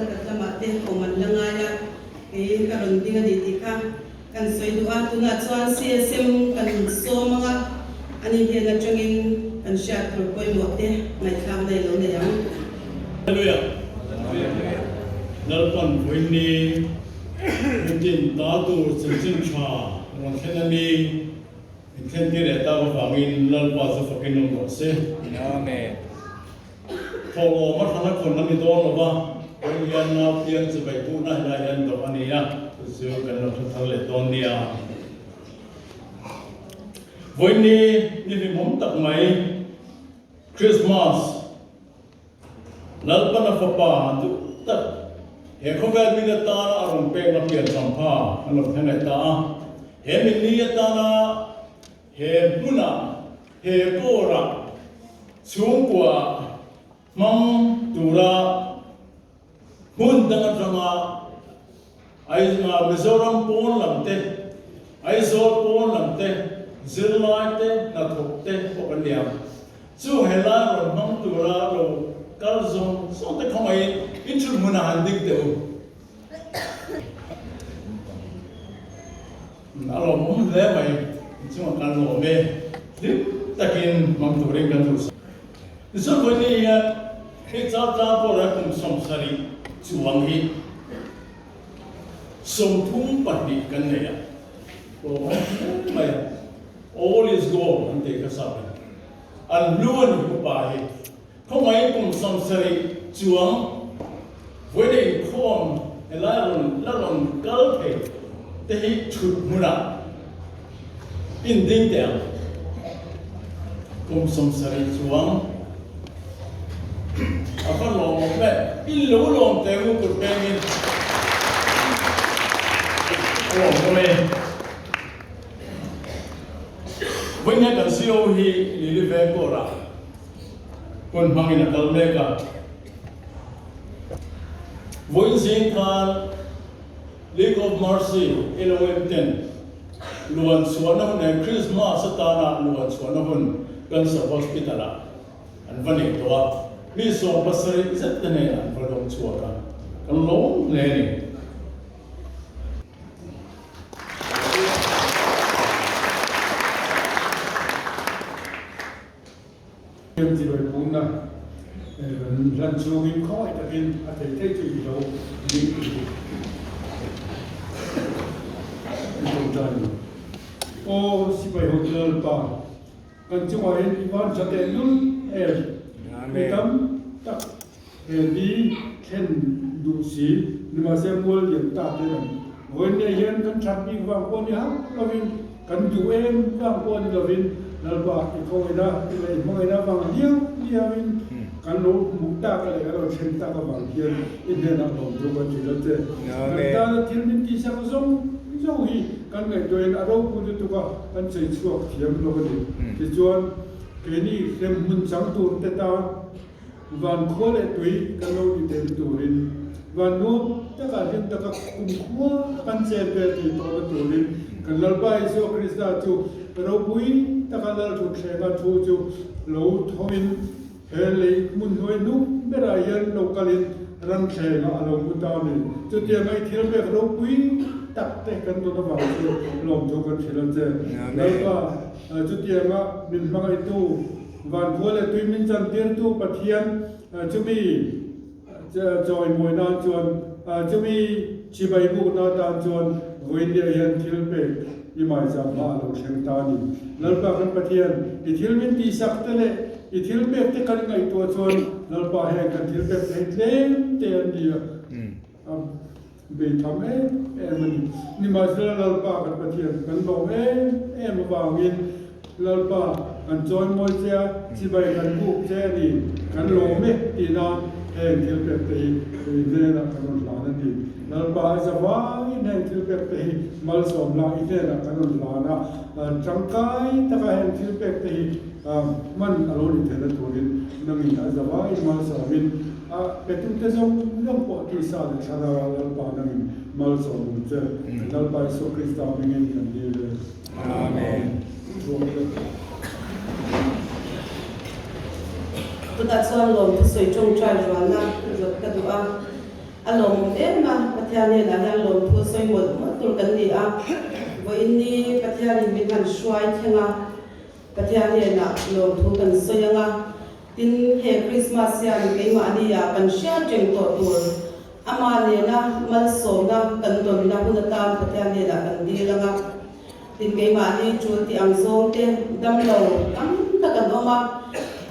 Kalkat lamah te awm an la ngai a, kei ka rawn ding a ni tih kha kan sawi duh a. Tunah chuan CSM kan sawm ang a, ani hnen atangin kan hriat tur pawimawh te ngaihthlak na i lo nei ang. Hallelujah! Lalpan vawiin mitin ta tur chanchin tha rawn thlen a ni. Inthlen tir leh tak avangin Lalpa chu fakin awm rawh se. Amen. Thawhlawm a thlan a khawn a ni dawn lo va, vawiin hian nau piang chibai puhna helai hian dawh a ni a, chu chu kan lo hre thar leh dawn nia. Vawiin ni ni hlimawm tak mai Christmas Lalpana fapa duh tak he khawvel min atana a rawn pekna piancham pha an lo thleng leh ta a. He min ni atana he hmuna he kawra chhungkua hmang tura Hmun dang atanga Mizoram pawn lam te, Aizawl pawn lam te, zirlai te, hnathawk te pawh kan ni ang. Chung helai rawn hmang tura lo kal zawng zawng te khawngaihin in thut hmunah han ding teh u. A lawmawm hle mai, inchungah kan lawm e, hlim takin hmang turin kan duhsak. Tichuan vawiin hian hei Chaltlang pawh ral kum 70 chuang hi 32 kan nei a, lawmawm hle mai a, all is gold an tih kha sap in an hlu a ni upa hi. Khawngaih kum 70 chuang vawiin a inkhawm helai rawn la rawn kal thei te hi thut hmunah in ding teh ang. Kum 70 chuang a va lawm awm em? In lo lawm teh ngu kut pengin a lawm awm e. Vawiin hian kan CO hi Lily Vengkawrah Hun hmangin a kal mek a. Vawiin zing khan League of Mercy, LOM, ten luan chhuahna hun leh Krismas atana luan chhuahna hun Cancer Hospital-ah an va nei tawh a, mi 70 zet te nen an va dawng chhuak a, kan lawm hle a ni. Em ti rawi pumna kan hlan chungin khawngaih takin a thei thei chu i lo ding i i tawngtai ni. Aw sipai ho Lalpa, kan chungah hian i van tha teh lul em? Mi tam tak he ni thlen duh si, nimahse mual lian ta te kan vawiin nei hian kan that bik vang pawh ni hauh lovin, kan duh em vang pawh ni lovin Lalpa i khawngaihna i leh i hmangaihna vang liau liauin kan lo hmuh tak a leh kan lo thlen tak avang hian i hnenah lawmthu kan hrilh a che. Kan tana thil min tihsak zawng zawng hi kan ngaihtuahin a ropui lutuk a, kan chei chhuak thiam lo a ni. Tichuan, keini hremhmun chang tur te tan Van khua leh tui kan lo ni thei turin, van nuam takah hlim taka kum khua kan chen ve thei tawhna turin kan Lalpa Isua Krista chu ropui taka Lalthuthlenga thu chu lo thawmin he lei hmun hnuai hnung berah hian lo kalin ramthlengah a lo hmu ta a ni. Chutianga i thil pek ropui tak te kan dawn avang chu lawmthu kan hrilh a che. Lalpa, chutianga min hmangaihtu, Van khua leh tui min chantirtu Pathian chumi chawimawi nan chuan, chumi chibai bukna atan chuan vawiinliah hian thil pek i maicham hma a lo thleng ta a ni. Lalpa kan Pathian, i thil min tihsak te leh i thil pek te kan ngaihtuah chuan Lalpa heng kan thil pek thei tlem te an ni a, a beitham em em a ni. Nimahsela Lalpa kan Pathian kan lawm em em avangin Lalpa kan chawimawi che a, chibai kan buk che a ni, kan lawm e tih nan heng thil pek te hi i hnenah kan rawn hlan a ni. Lalpa a za vangin heng thil pek te hi malsawm lah i hnenah kan rawn hlan a, tangkai taka heng thil pek te hi hman a lo ni theihna turin nangin a za vangin malsawmin a petute zawng zawng pawh tisa leh thlarau ah Lalpa nangin malsawm ang che. Lalpa Isua Krista hmingin kan dil e. Amen. Tunah chuan lawmthu sawi tawngtai rualna zawt ka duh a. A lawmawm em a, Pathian hnenah hian lawmthu sawi mawlh mawlh tur kan ni a. Vawiin ni Pathianin min han hruai thleng a, Pathian hnenah lawmthu kan sawi ang a. Tin, he Krismas hian keimahni ah kan hriat reng tawh tur Amah nena malsawmna kan dawnna hun atan Pathian hnenah kan dil ang a. Tin, keimahni tul tih ang zawng te damlo tam tak an awm a,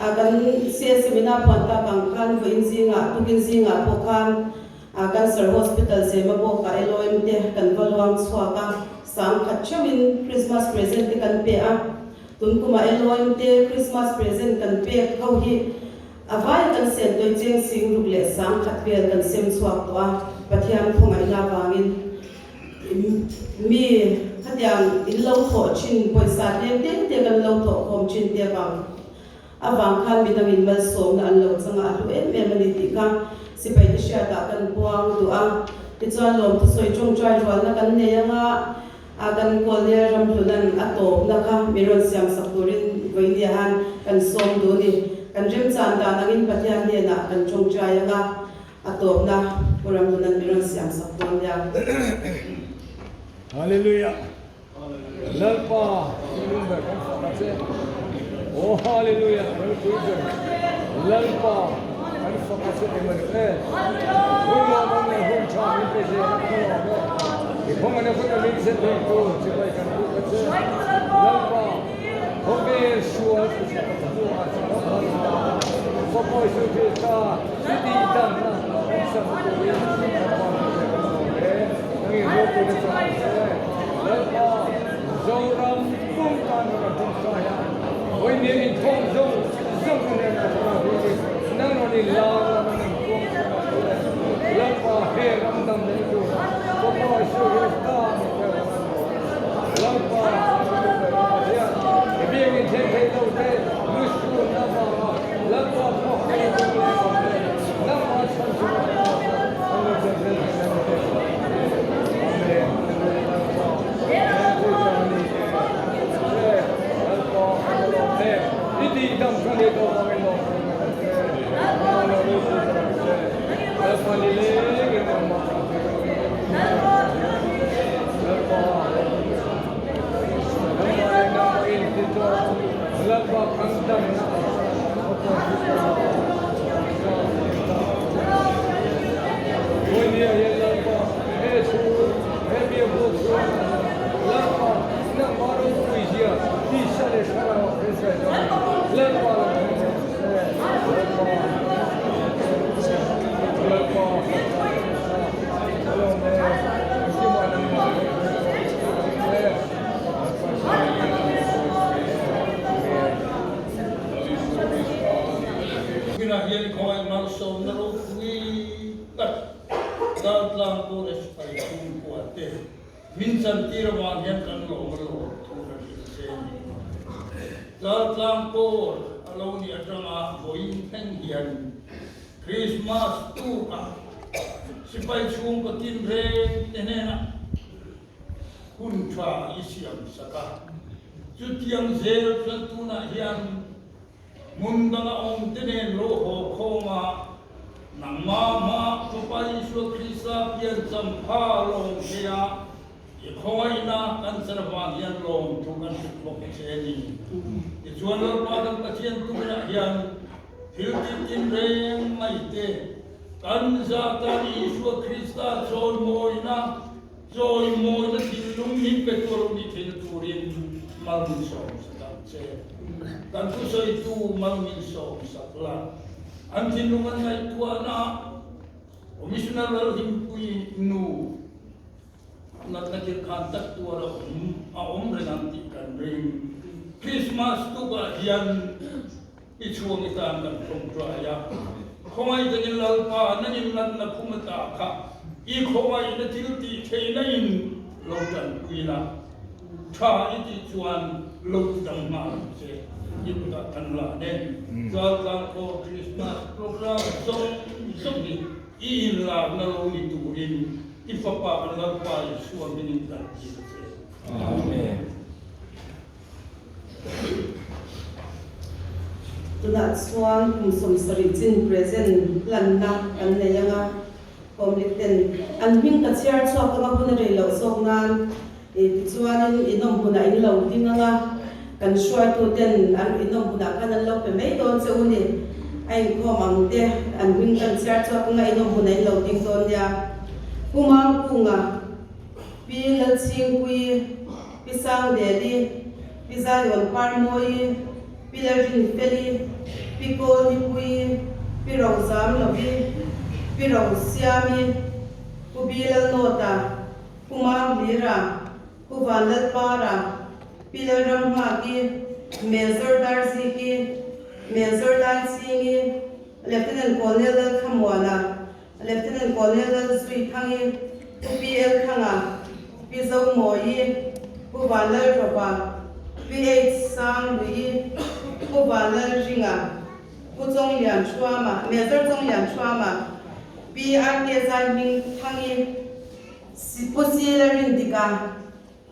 a kan CSM ina phuan tak ang khan vawiin zingah, tukin zingah pawh khan a Cancer Hospital Zemabawkah LOM te kan va luang chhuak a, sangkhat theuhin Christmas present te kan pe a. Tun kumah LOM te Christmas present kan pek ho hi a vaia kan sen tawi cheng sing ruk leh sangkhat vel kan sem chhuak tawh a, Pathian khawngaihna avangin. Mi khatiang in lo thawh thin pawisa tlem te te kan lo thawh khawm thin te avang avang khan midangin malsawmna an lo chang a, a hlu em em a ni tih kha sipai te hriatah kan puang duh a. Tichuan lawmthusawi tawngtai rualna kan nei anga a kan Kawlnel ramhlunan a tawpna kha mi rawn siamsak turin vawinia han kan sawm duh a ni. Kan remchan dan angin Pathian hnenah kan tawngtai anga A tawpna Pu Ramhunan mi rawn siam sak dawn nia. Hallelujah Lalpa thinlung ber kan fak a che. Aw Hallelujah ropui ber Lalpa kan fak a che Emmanuel. Hun lawmawm leh hun tha min pe zel a kan lawm e. I khawngaihna kut a min zet thei tu chibai kan buk a che. Lalpa khawvel sual hmuh a che. Fapa Isu Krista. Chuti danna kan sam turin Lalpa hmeichhe kan awm e, nangin ropuina chu ang che. Lalpa, Zoram pum tan ka kan ṭawngṭai a, vawiin inkhawm zawng zawng ka nen ka hma hi nang rawn in lar la rawn in puang chhuak ang che. Lalpa, he ram dam leh tur Fapa Isu Krista mi kher a kan awm. Lalpa, Pathian, i biangin thleng thei lo te lusun avanga Lalpa pawh a lo awm leh awm e, nangmah chhan chu a awm a, a lo chan zel thei nan te ka ti e. Amen. Hallelujah Lalpa, Lalpui ka ni e, che Lalpa ka la lawm e, i tih dam ka nih tawh vangin lawm ka ngai ang che, nangmah lo ropui ka ang che, Lalpa ni lengin nangmah ka thei lo in ka ti ang che, Lalpa nangmah leh nangmah in ti tawh. Lalpa kan damna a Vawinia hian Lalpa he thu he biakbuk chuan Lalpa nangmah ropui zia tisa leh thlarau ah kan hriat dawn a Lalpa lo thleng rawh se Lalpa Lalpa Lawm e engkimah nangmah ropui rawh se. Tunah hian khawngaih malsawmna ropui tak Chaltlang Pawh Sipai chhungkua te min chantir avang hian kan lawm a lawm thu ka hrilh che a ni. Chaltlang Pawl a lo nih atanga vawiin thleng hian Krismas tukah sipai chhungkaw tinreng te hnenah Hun tha i siam sak a, chutiang zel chuan tunah hian hmun danga awmte nen lo haw khawm a, nangmah hmaah Fapa Isua Krista piancham pha lawm thei a, i khawngaihna kan chan avang hian lawmthu kan hrilh bawk che a ni. Tichuan Lalpa kan Pathian tunah hian thil tih tinreng mai te kan zatan Isua Krista chawimawina Chawimawina thinlung min pe tur lo nih theihna turin mal min sawmsak ang che. Kan thusawitu mal min sawmsak la. An thinlung an ngaihtuahna Commissioner Lalhimpuii nu natna thil khan tak tuar a awm a awm reng ang tih kan ring. Christmas tukah hian i chhuang i tan kan tawngtai a, khawngaih takin Lalpa nangin natna khum ata kha i khawngaihna thil tih theihna in lo tanpui la, tha i tih chuan lo ti dang nghal ang che i kutah kan la nen Chaltlang khaw Krismas program zawng zawng hi i inlarna lo ni turin i fapa kan Lalpa Isua hmingin kan dil che. Amen. Tunah chuan kum 70 chin present hlanna kan nei ang a. Home ten an hming ka chhiar chhuak anga hun a rei loh zawk nan tichuanin inawm hunah in lo ding anga kan hruaitu ten an inawm hunah khan an lo pe mai dawn che u ni. A inkhawm ang te an hming kan chhiar chhuak anga inawm hunah in lo ding dawn nia. Pu Mangkunga, Pi Lalchhingpuii, Pi Sangdeli, Pi Zaiawn Parmawii, Pi Lalrinfeli, Pi Kawlnipuii, Pi Rozamlovi, Pi Rosiami, Pu Bilalnawta, Pu Mamhlira, Pu Vanlalpara, Pi Lalramnghaki, Major Darziki, Major Laichingi, Lieutenant Colonel Lalthlamuana, Lieutenant Colonel Lalzuithangi, Pu PL Thanga, Pi Zomawii, Pu Vanlalrawpa, Pi H Sangluii, Pu Vanlalringa, Pu Chawnglianṭhuama, Major Chawnglianṭhuama, Pi RK Zaihmingthangi, Pu Silarindika,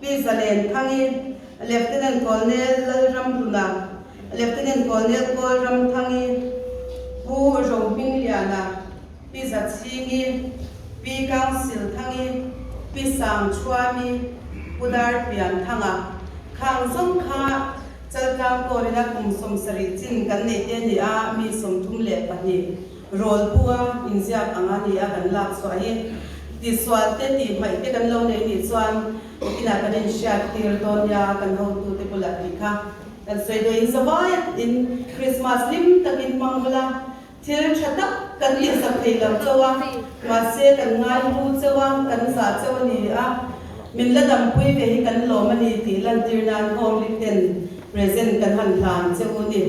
Pi Zalen Thangi, Lieutenant Colonel Lalramhluna, Lieutenant Colonel Kawlramthangi, Pu Rohmingliana, Pi Zachhingi, Pi Council Thangi, Pi Sangchhuami, Pu Darpianthanga. Khang zawng kha Chaltlang Kawrina kum 70 chin kan neih te a ni a, mi 32 Rawl bua inziak ang a ni a kan lak chhuah hi tisual te tih hmaih te kan lo nei nih chuan inah kan inhriat tir dawn nia kan hotute bulah tih kha kan sawi duh in zavai in Krismas hlim takin hmang bula thil tha tak kan tihsak thei lo chauh a mahse kan ngai hu chauh a kan zah chauh a ni a min la dampui ve hi kan lawm a ni tih lantir nan home liten present kan han hlan chauh a ni.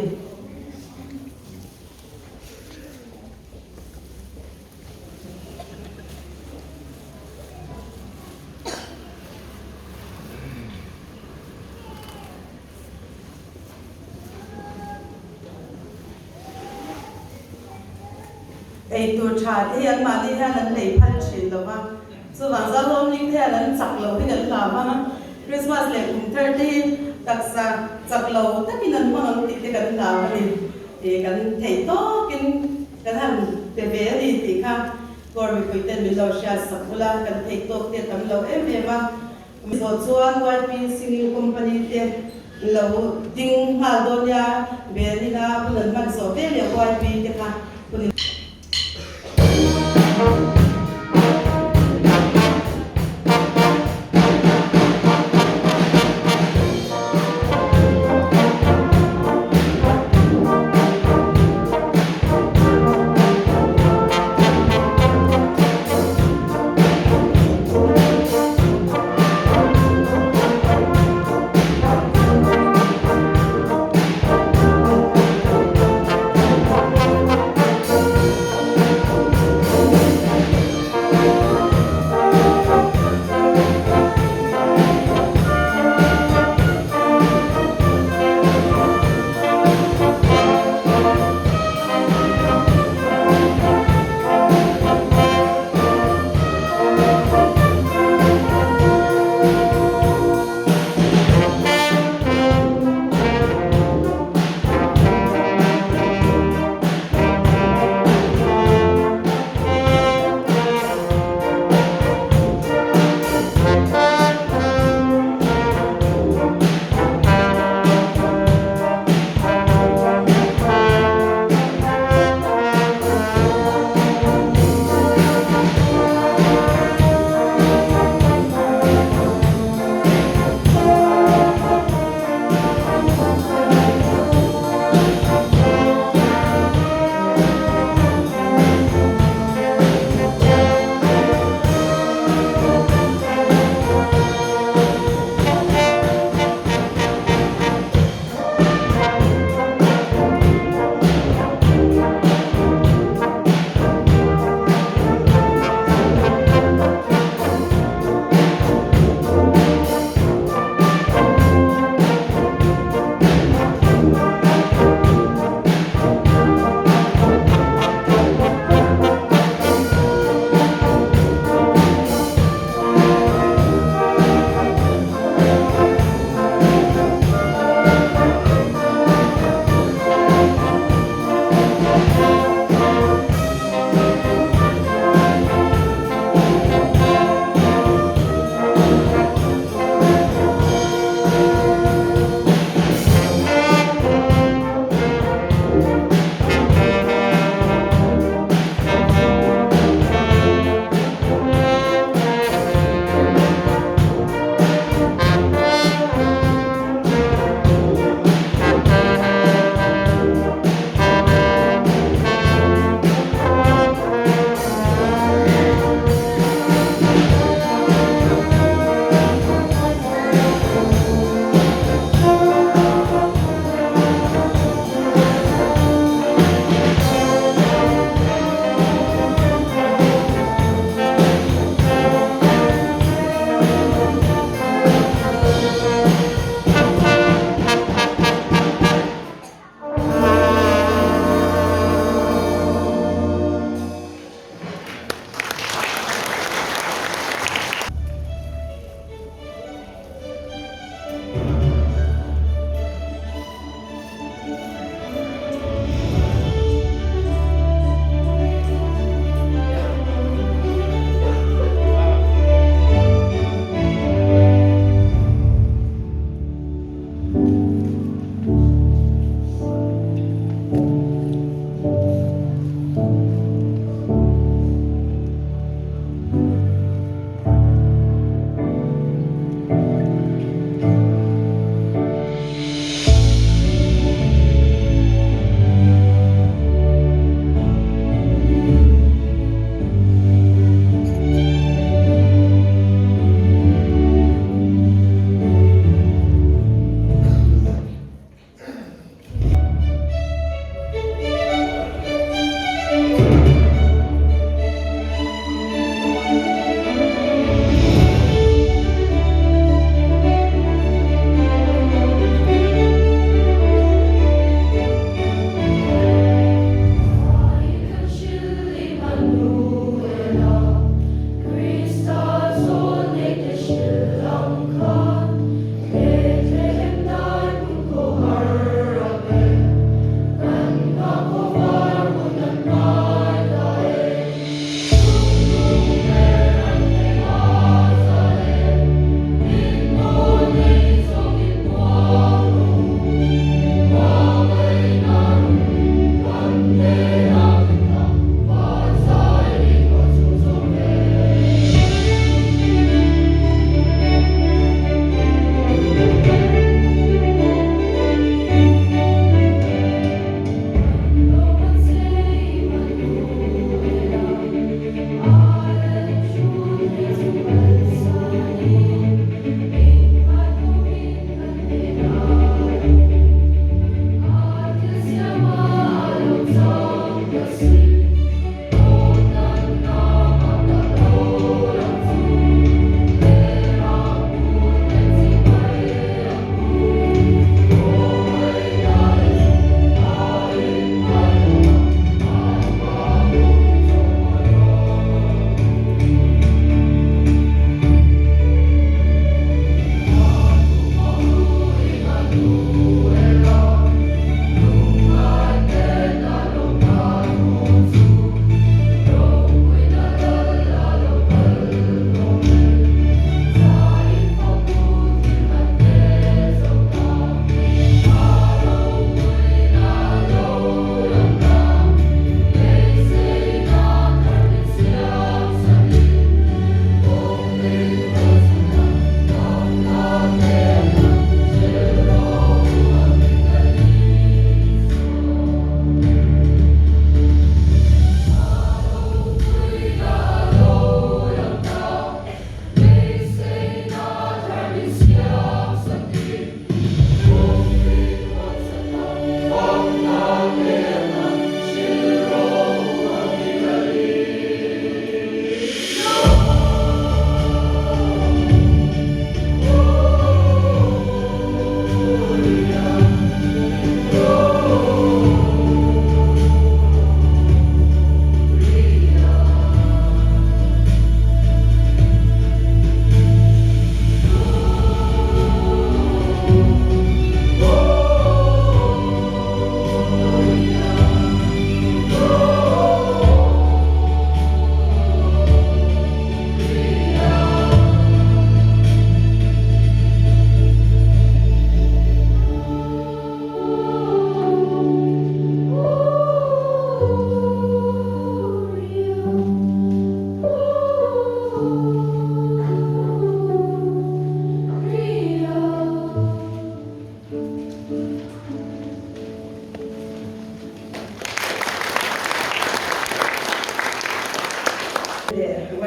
Eitur tha te hi anmahni hian an lei phal thin lo va, chuvang chuan home te hian an chak lo hi kan hlau a, Christmas leh kum thar te hi taksa chak lo takin an hmang ang tih te kan hlau a ni. Tih kan theih tawkin kan han pe ve a ni tih kha Kawr mipui ten min lo hriat sak bula kan theih tawk te tam lo em em a. Zawh chuan YP Singing Company te lo ding nghal dawn nia, Belina hun an hman zawh ve leh YP te kha hun in.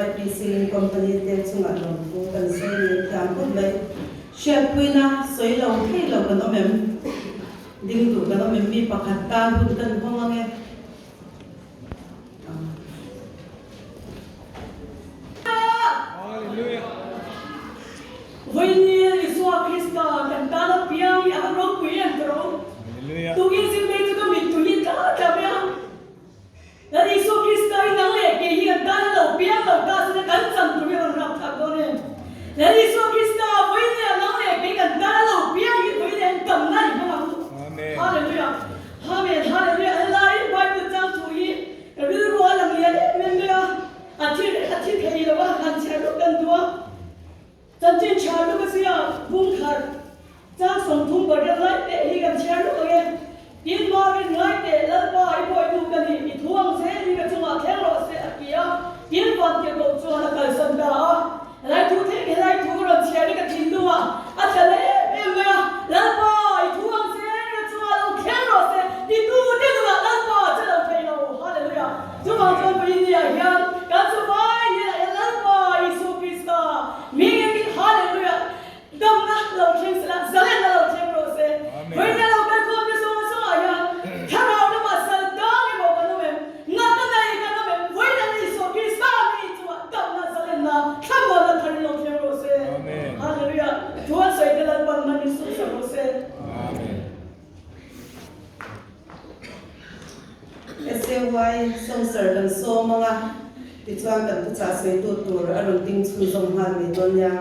YP Singing Company te chungah lawmthu kan sawi ni a thiam khawp mai. Hriatpuina sawi lo thei lo kan awm em? Ding duh kan awm em? Mi pakhat tan hun kan hawng ang e. Hallelujah. Vawiin Isua Krista kan tana piang hi a va ropui em ka ro. Hallelujah. Tukin zirlai chu ka mittui hi tla tla mai a. Lal Isua Krista hi nang leh kei hi kan tana lo piang lo ta sela kan chan tur hi a rawn rap thlak dawn em. Lal Isua Krista vawiin leh nang leh kei kan tana lo piang hi vawiin leh an tamna i hmang ang u. Amen. Hallelujah. Amen. Hallelujah. Helai Bible chang thu hi ka rilru a lang lian em em mai a. A thi a thi thei lo a, han chhiar lawk kan duh a. Chanchin chhiar lawk a sia, bungthar chang 30 pariat lai teh hi kan chhiar lawk ang e. Tin Marin ngai teh Lalpa i bawitu ka ni, i thu ang zel hi ka chungah thleng rawh se a ti a, tin Vantirhkoh chuan a kalsan ta a. Helai thu thei helai thu rawn chhiar hi ka thinlung a, a tla leh em em mai a, Lalpa i thu ang zel hi ka chungah lo thleng rawh se titu te nunah Lalpa che lo thei lo. Hallelujah! Chuvang chuan Vawinia hian kan chuvai hnenah hian Lalpa Isu Krista mingin Hallelujah! Damna lo thleng sela, zalenna lo thleng rawh se. Vawinia lo kal khawm te zawng zawngah hian thlarau lamah sal tang emaw kan awm em? Natna nei kan awm em? Vawinia Isua Krista mi chungah damna, zalenna, thlamuanna tharin lo thleng rawh se. Hallelujah! Thu an sawi te Lalpan man in suksak rawh se. SAY Songser kan sawm ang a, tichuan kan thuchah sawitu tur a rawn ding chhunzawm nghal mai dawn nia.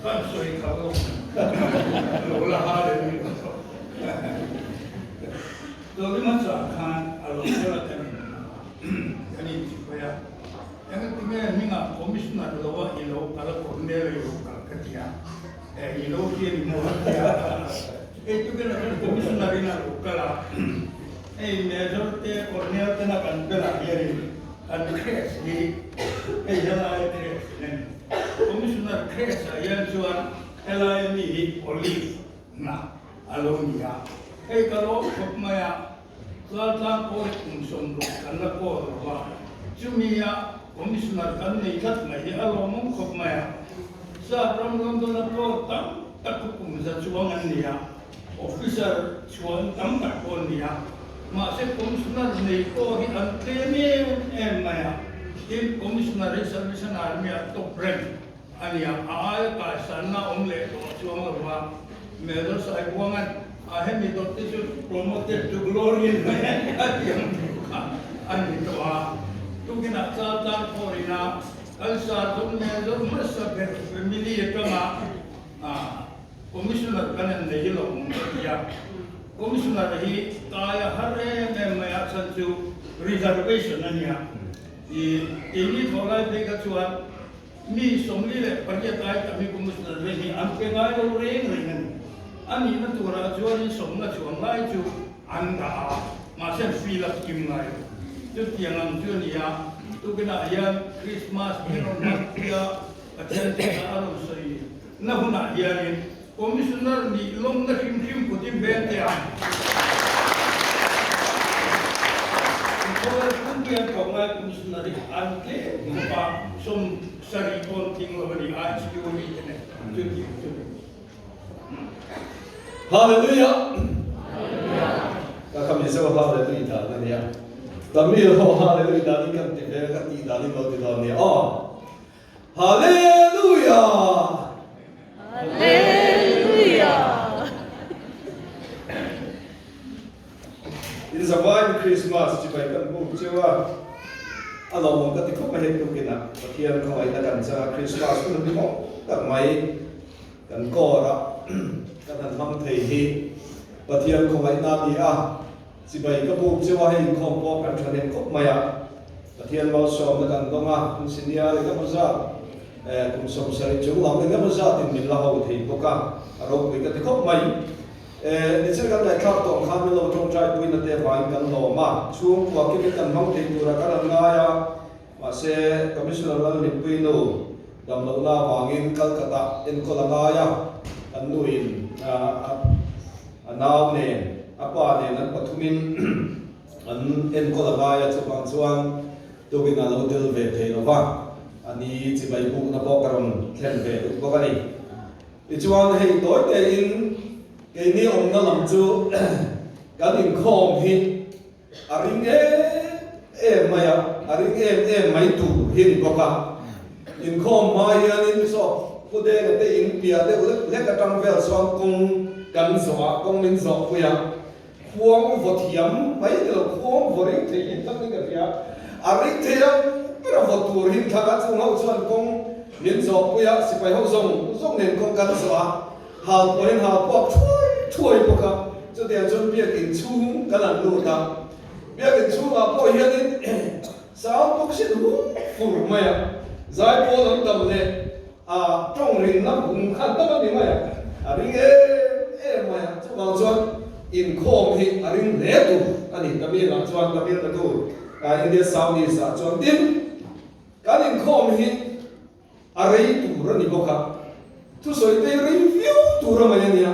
Kan sawi kha lo lo la ha leh ni lo. Tawlima chah khan a lo kal a kan in kan in ti phei a. Engatinge hmingah Commissioner lo a i lo kal a Colonel i lo kal ka ti a. I lo hria ni maw a ti a. Hei tukin a kan Commissioner in a lo kal a. Hei Major te Colonel tena kan belah hianin kan case hi hei helai case in a ni. Commissioner case ah hian chuan helai mi hi Olive hnah a lo ni a. Hei ka lawm khawp mai a, Tlaltlang pawh hi kum 60 kan la kawl lo va, chumi a Commissioner kan nei tlat mai hi a lawmawm khawp mai a. Sap ram London a kawl tam tak khu kum za chuang an ni a, Officer chhuan tam tak pawh an ni a, mahse Commissioner nei pawh hi an tlem em em mai a, tin Commissioner hi Salvation Army ah top rank a ni a, a aia kaisanna awm leh tawh a chuang lo va, Major Saibuanga'n a hemi dawt te chu promoted to glory mai a ti ang tih kha a ni tawh a, tukinah Chaltlang Khawrina kan Sergeant Major hmasa ber family atanga Commissioner kan en nei lo ang ka ti a, Commissioner hi kai a har em em mai a chhan chu reservation a nia, i keini thawh lai phei kha chuan mi 48 ai tam hi Commissioner reng hi an pe ngai lo reng reng a ni. A nihna turah chuanin sawmna chhuang lai chu an dah a, mahse an fill up kim ngai lo. Chutiang ang chu a ni a, tukinah hian Christmas min rawn hmanpui a, Pathian chakna a rawn sawi na hunah hianin Commissioner nih lawmna hrim hrim kut in veng teh ang. Khawvel pumpuian tlawmngai Commissioner hi an tlem khawp a, 70 pawn tling lo a ni, ICU mi te nen chuti chuti. Hallelujah! Ka kha Mizo Hallelujah dan a nia. Tamil ho Hallelujah dan in kan ti ve a, ka tih dan in lo ti dawn nia aw. Hallelujah! Hallelujah! In zavaiin Christmas chibai kan buk cheu a, a lawmawm ka ti khawp mai hei tukinah Pathian khawngaihna kan chang a, Christmas hun a hlimawm tak mai kan kawr a, kan han hmang thei hi Pathian khawngaihna a ni a. Chibai ka buk cheu a, hei inkhawm pawh kan tha hnem khawp mai a, Pathian malsawmna kan dawng a, an senior engemaw zat eh kum 70 chung lam engemaw zatin min la ho thei bawk a, a ropui ka ti khawp mai. Eh nichil kan ngaihthlak tawh ang khan min lo tawngtai puina te avangin kan lawm a, chhungkua kimin kan hmang thei tura kan han ngai a, mahse Commissioner Lalhlimpuii nu damlohna avangin Calcutta enkawl a ngai a, kan nuin a nau nen a pa nen an pathumin an enkawl a ngai a, chuvang chuan tukin a lo tel ve thei lo va, a ni chibai bukna pawh ka rawn thlen ve duh bawk a ni. Tichuan hei tawi tein keini awmna lam chu kan inkhawm hi a ring em em mai a, a ring em em mai tur hi a ni bawk a. Inkhawm hma hianin saw Pu Denga te in piah deuh lek lek atang vel chuan kawng kan zawh a, kawng min zawh pui a, khuang vaw thiam mai ni lo, khuang vaw ring thei hi thlang in ka hria, a ring thei ang ber a vaw tur hi thlang a, chung ho chuan kawng min zawh pui a, sipai ho zawng zawng nen kawng kan zawh a. Hal pawhin hal puak thuai thuai bawk a, chutiang chuan biakin chhung kan han lut a, biakin chhungah pawh hianin sound box hi an hung fur mai a, zaipawl an tam leh a tawng rinna hung kha an tam a ni mai a, a ring em em mai a, chuvang chuan inkhawm hi a ring hle tur a ni, Tamil ah chuan Tamil Nadu India South East ah chuan tin kan inkhawm hi A rei tur a ni bawk a, thusawi te rei viau tur a mai a nia.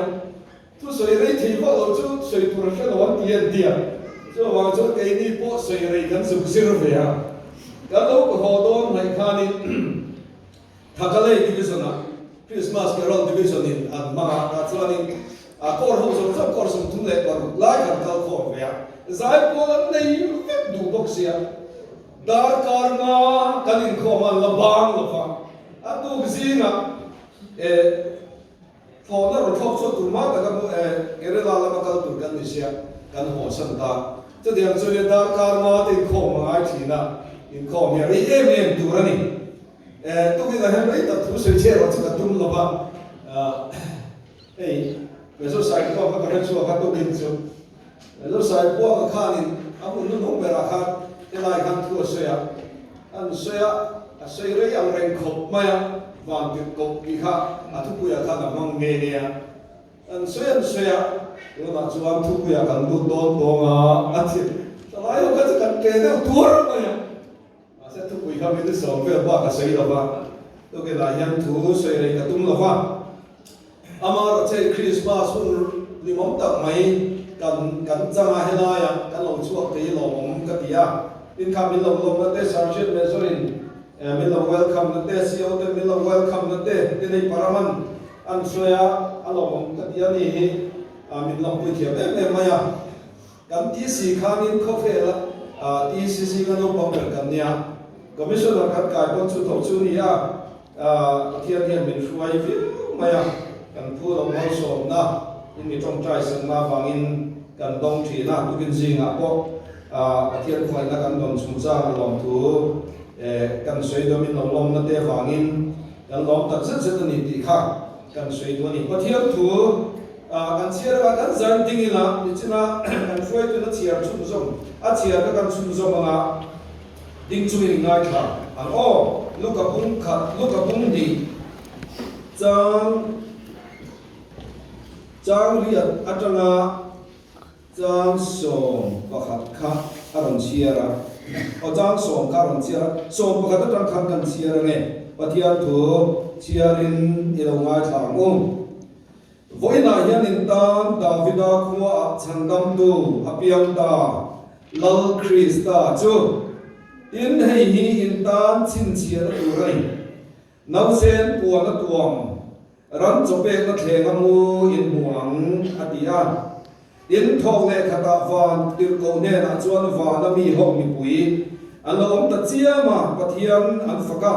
Thusawi rei thei vak lo chu sawi tur a hre lo an ti an ti a, chuvang chuan keini pawh sawi rei kan zuk zir ve a. Kan lo ka haw dawn hnaih khanin Thakalei Division-ah Christmas Carol Division-in an hmang a, tah chuanin a kawr ho zawng zawng kawr 36 lai kan kal khawm ve a, zaipawl an nei vek duh bawk sia. Darkar nga kan inkhawm a, la bang lo va, a tuk zingah eh thlawhna rawn thlawk chhuak tur hma taka eh Kerala lama kal tur kan ni sia, kan haw san ta. Chutiang chu nia darkar nga te inkhawm a ngai thin a, inkhawm hi a rei em em tur a ni. Eh tukin ah hian rei tak thu sawi chhe erawh chu ka tum lo va. Hei Mezo Saipua kha ka hre chhuak a tukin chu. Mezo Saipua ka khanin a hun hnuhnung berah khan helai khan thu a sawi a, an sawi a, a sawi rei ang reng khawp mai a, van tirh koh tih kha a thupuiah khan a hmang nghe nghe a. An sawi an sawi a, tunah chuan thupuiah kan lut dawn tawng a, a ti thalai ho kha chu kan tle deuh tuar mai a. Mahse thupui kha min sawm vel bak a sawi lo va, tukinah hian thu sawi rei ka tum lo va. Amaherawhchu Krismas hun limawm tak mai kan kan chang a, helaiah kan lo chhuak thei lawmawm ka ti a. Tin kha min lo lawmna te, Sergeant Major-in min lo welcome na te, CO ten min lo welcome na te, tin hei Paraman an sawi a, a lawmawm ka ti a ni hi min lawmpui thiam em em mai a. Kan TC khanin khawvela TC zinga naupang ber kan nia, Commissioner kan kai pawn chu tho chu ni a, Pathian hian min hruai viau mai a, kan phu lo malsawmna in mi tawngtai sakna avangin kan dawng thin a, tukin zingah pawh Pathian khawngaihna kan dawn chungchang a lawmthu kan sawi dawmin lo lawmna te avangin kan lawm tak zet zet a ni tih kha kan sawi duh a ni. Pathian thu Kan chhiar a, kan zan ding ila nichina kan hruaitun a chhiar chhunzawm, a chhiar kha kan chhunzawm anga ding chungin ngaithla ang aw. Luka bung khat, Luka bung hnih chang chang riat atanga chang 11 kha a rawn chhiar a, aw chang sawm kha a rawn chhiar a, 11 atang khan kan chhiar ange, Pathian thu chhiarin i lo ngaithla ang u. Vawiinah hian in tan Davida khuaah chhandamtu a piang ta, Lal Krista chu. Tin, hei hi in tan chhinchhiahna tur a ni. Nausen puan a tuam, ram chawpekna thlenga mu in hmu ang, a ti a. Tin, thawk leh khatah van tirhkoh hnenah chuan vana mi ho mipui an lo awm ta chiam a, Pathian an fak a.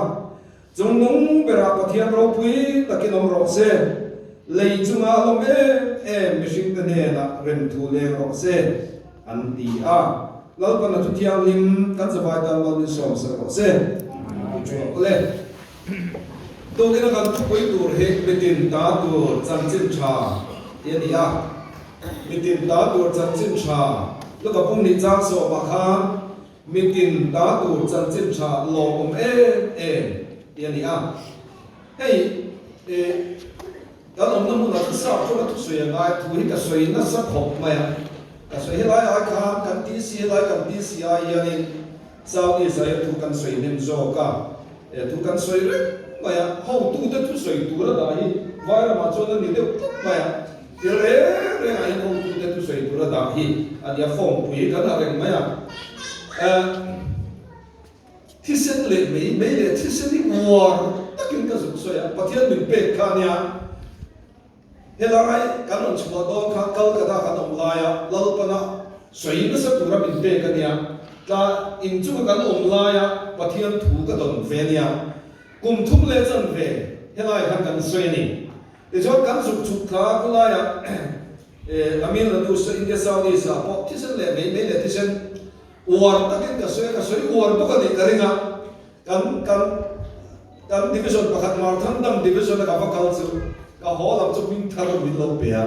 Chungnung berah Pathian ropui takin awm rawh se, lei chunga a lawm em em mihringte hnenah remthu leng rawh se, an ti a. Lalpan a thu thianghlim kan zavai tan mal min sawm sak rawh se. Pu Chuak le. Tukin a kan thupui tur hi mitin ta tur chanchin tha ti a ni a. Mitin ta tur chanchin tha Luka pumhnih chang sawmah khan Mitin ta tur chanchin tha lawmawm em em ti a ni a. Hei eh kan awmna hmunah chu sap tawng a thusawi a ngai thu hi ka sawi nasa khawp mai a. Ka sawi helai ai khan kan TC helai kan TC ai hianin South East ah hian thu kan sawi hnem zawk a. Eh thu kan sawi reng mai a. Hotute thusawi tur a dah hi Vairamah chuan a ni deuh tlat mai a. Thil reng rengah hian hotute thusawi tur a dah hi a nia, form pui hi kan ha reng mai a. Eh, thisen leh mei, mei leh thisen hi uar takin ka zuk sawi a, Pathian min pek kha a nia. Helai kan rawn chhuah dawn khan Calcutta kan awm laia Lalpana sawi nasa tura min pek a nia, tla inchunga kan awm laia Pathian thu ka dawn ve a nia. Kum thum leh chanve helai khan kan sawi a ni. Tichuan kan zuk chhuk thla a khawlaiah Tamil Nadu India South East ah pawh thisen leh mei mei leh thisen uar takin ka sawi a, ka sawi uar bawk a nih ka ring a, kan kan kan division pakhat Marthandam division a ka va kal chu ka haw lam chu hming thar min lo pe a,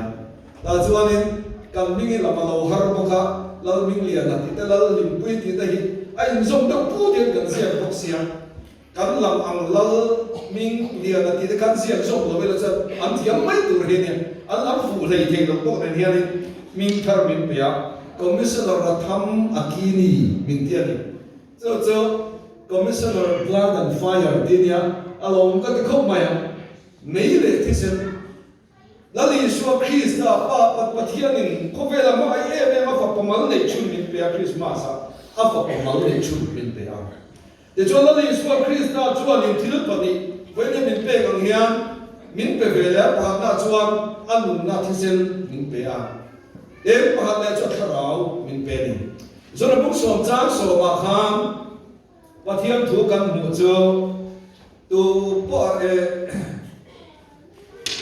tah chuanin kan hming hi lam a lo har bawk a, Lalhmingliana tih te Lalhlimpui tih te hi a inzawm deuh put hian kan ziak bawk sia. Kan lam ang lal hming lian a tih te khan ziak zawk lo ila chuan an thiam mai tur hi ania. An lam fuh hlei thei lo pawh nen hianin hming thar min pe a, Commissioner Ratham Akini min ti a ni. Chu chu Commissioner Blood and Fire tih ania, a lawm ka ti khawp mai a, mei leh thisen. Lal Isua Krista Pa Pat Pathianin khawvela hmangaih em em a fapa mal neih chhun min pe a, Krismas ah a fapa mal neih chhun min pe a. Tichuan Lal Isua Krista chuanin thil pahnih vawiin min pek ang hian min pe ve leh a, pakhatna chuan a nunna thisen min pe a, eng pakhat leh chu a thlarau min pe a ni. Zona buk sawm chang sawmah khan Pathian thu kan hmuh chu tu pawh eh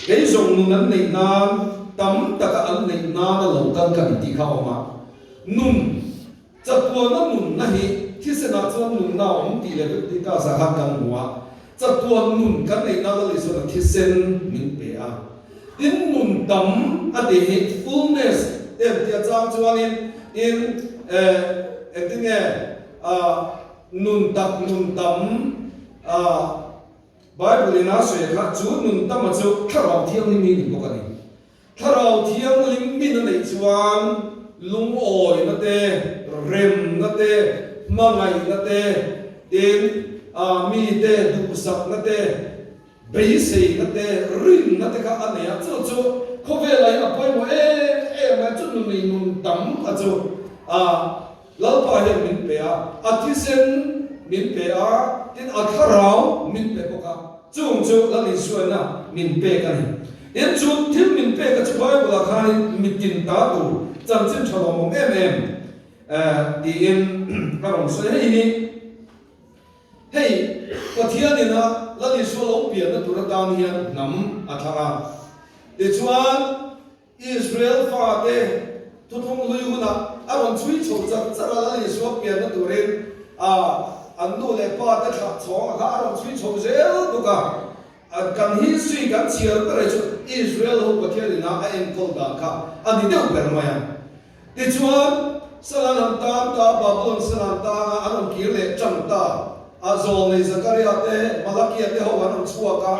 kei zawng nun an neih nan tam taka an neih nana lo kal ka ni tih kha a awm a, nun Chatuana nunna hi thisenah chuan nunna a awm tih leh vek tih ta sa khan kan hmu a. Chatuan nun kan neih nan Lal Isuan a thisen min pe a. Tin, nun tam a tih hi fullness em tih a chang chuanin tin eh engtin nge ah nun tak nun tam ah Bible in a sawi kha chu nun tama chu Thlarau Thianghlim hi ni bawk a ni. Thlarau Thianghlim min a neih chuan lungawina te, remna te, hmangaihna te, tin ah mite duhsakna te, beiseina te, rinna te kha a nei a, chu chu khawvelah hian a pawimawh em em a, chu nun nei nun tam a chu ah Lalpa hian min pe a, a thisen min pe a, tin a thlarau min pe bawk a, chung chu Lal Isuaina min pek a ni. Tin chu thil min pek a chu Bible ah khanin mitin ta tur chanchin tha lawmawm em em tiin a rawn sawi. Hei hi hei Pathian ina Lal Isua lo pianna tur atan hian hnam a thlang a, tichuan Israel fate thuthlung hlui hunah a rawn chhui chho char char a, Lal Isua pianna turin a an nu leh pa te thlah chhawng a kha a rawn chhui chho zel bawk a. Kan history kan chhiar ber hi chu Israel ho Pathian ina a enkawl dan kha a ni deuh ber mai a. Tichuan, Salan an tan ta, Babylon Salan tanga an rawn kir leh tan ta a, Zawlnei Zakaria te, Malakia te ho an rawn chhuak a.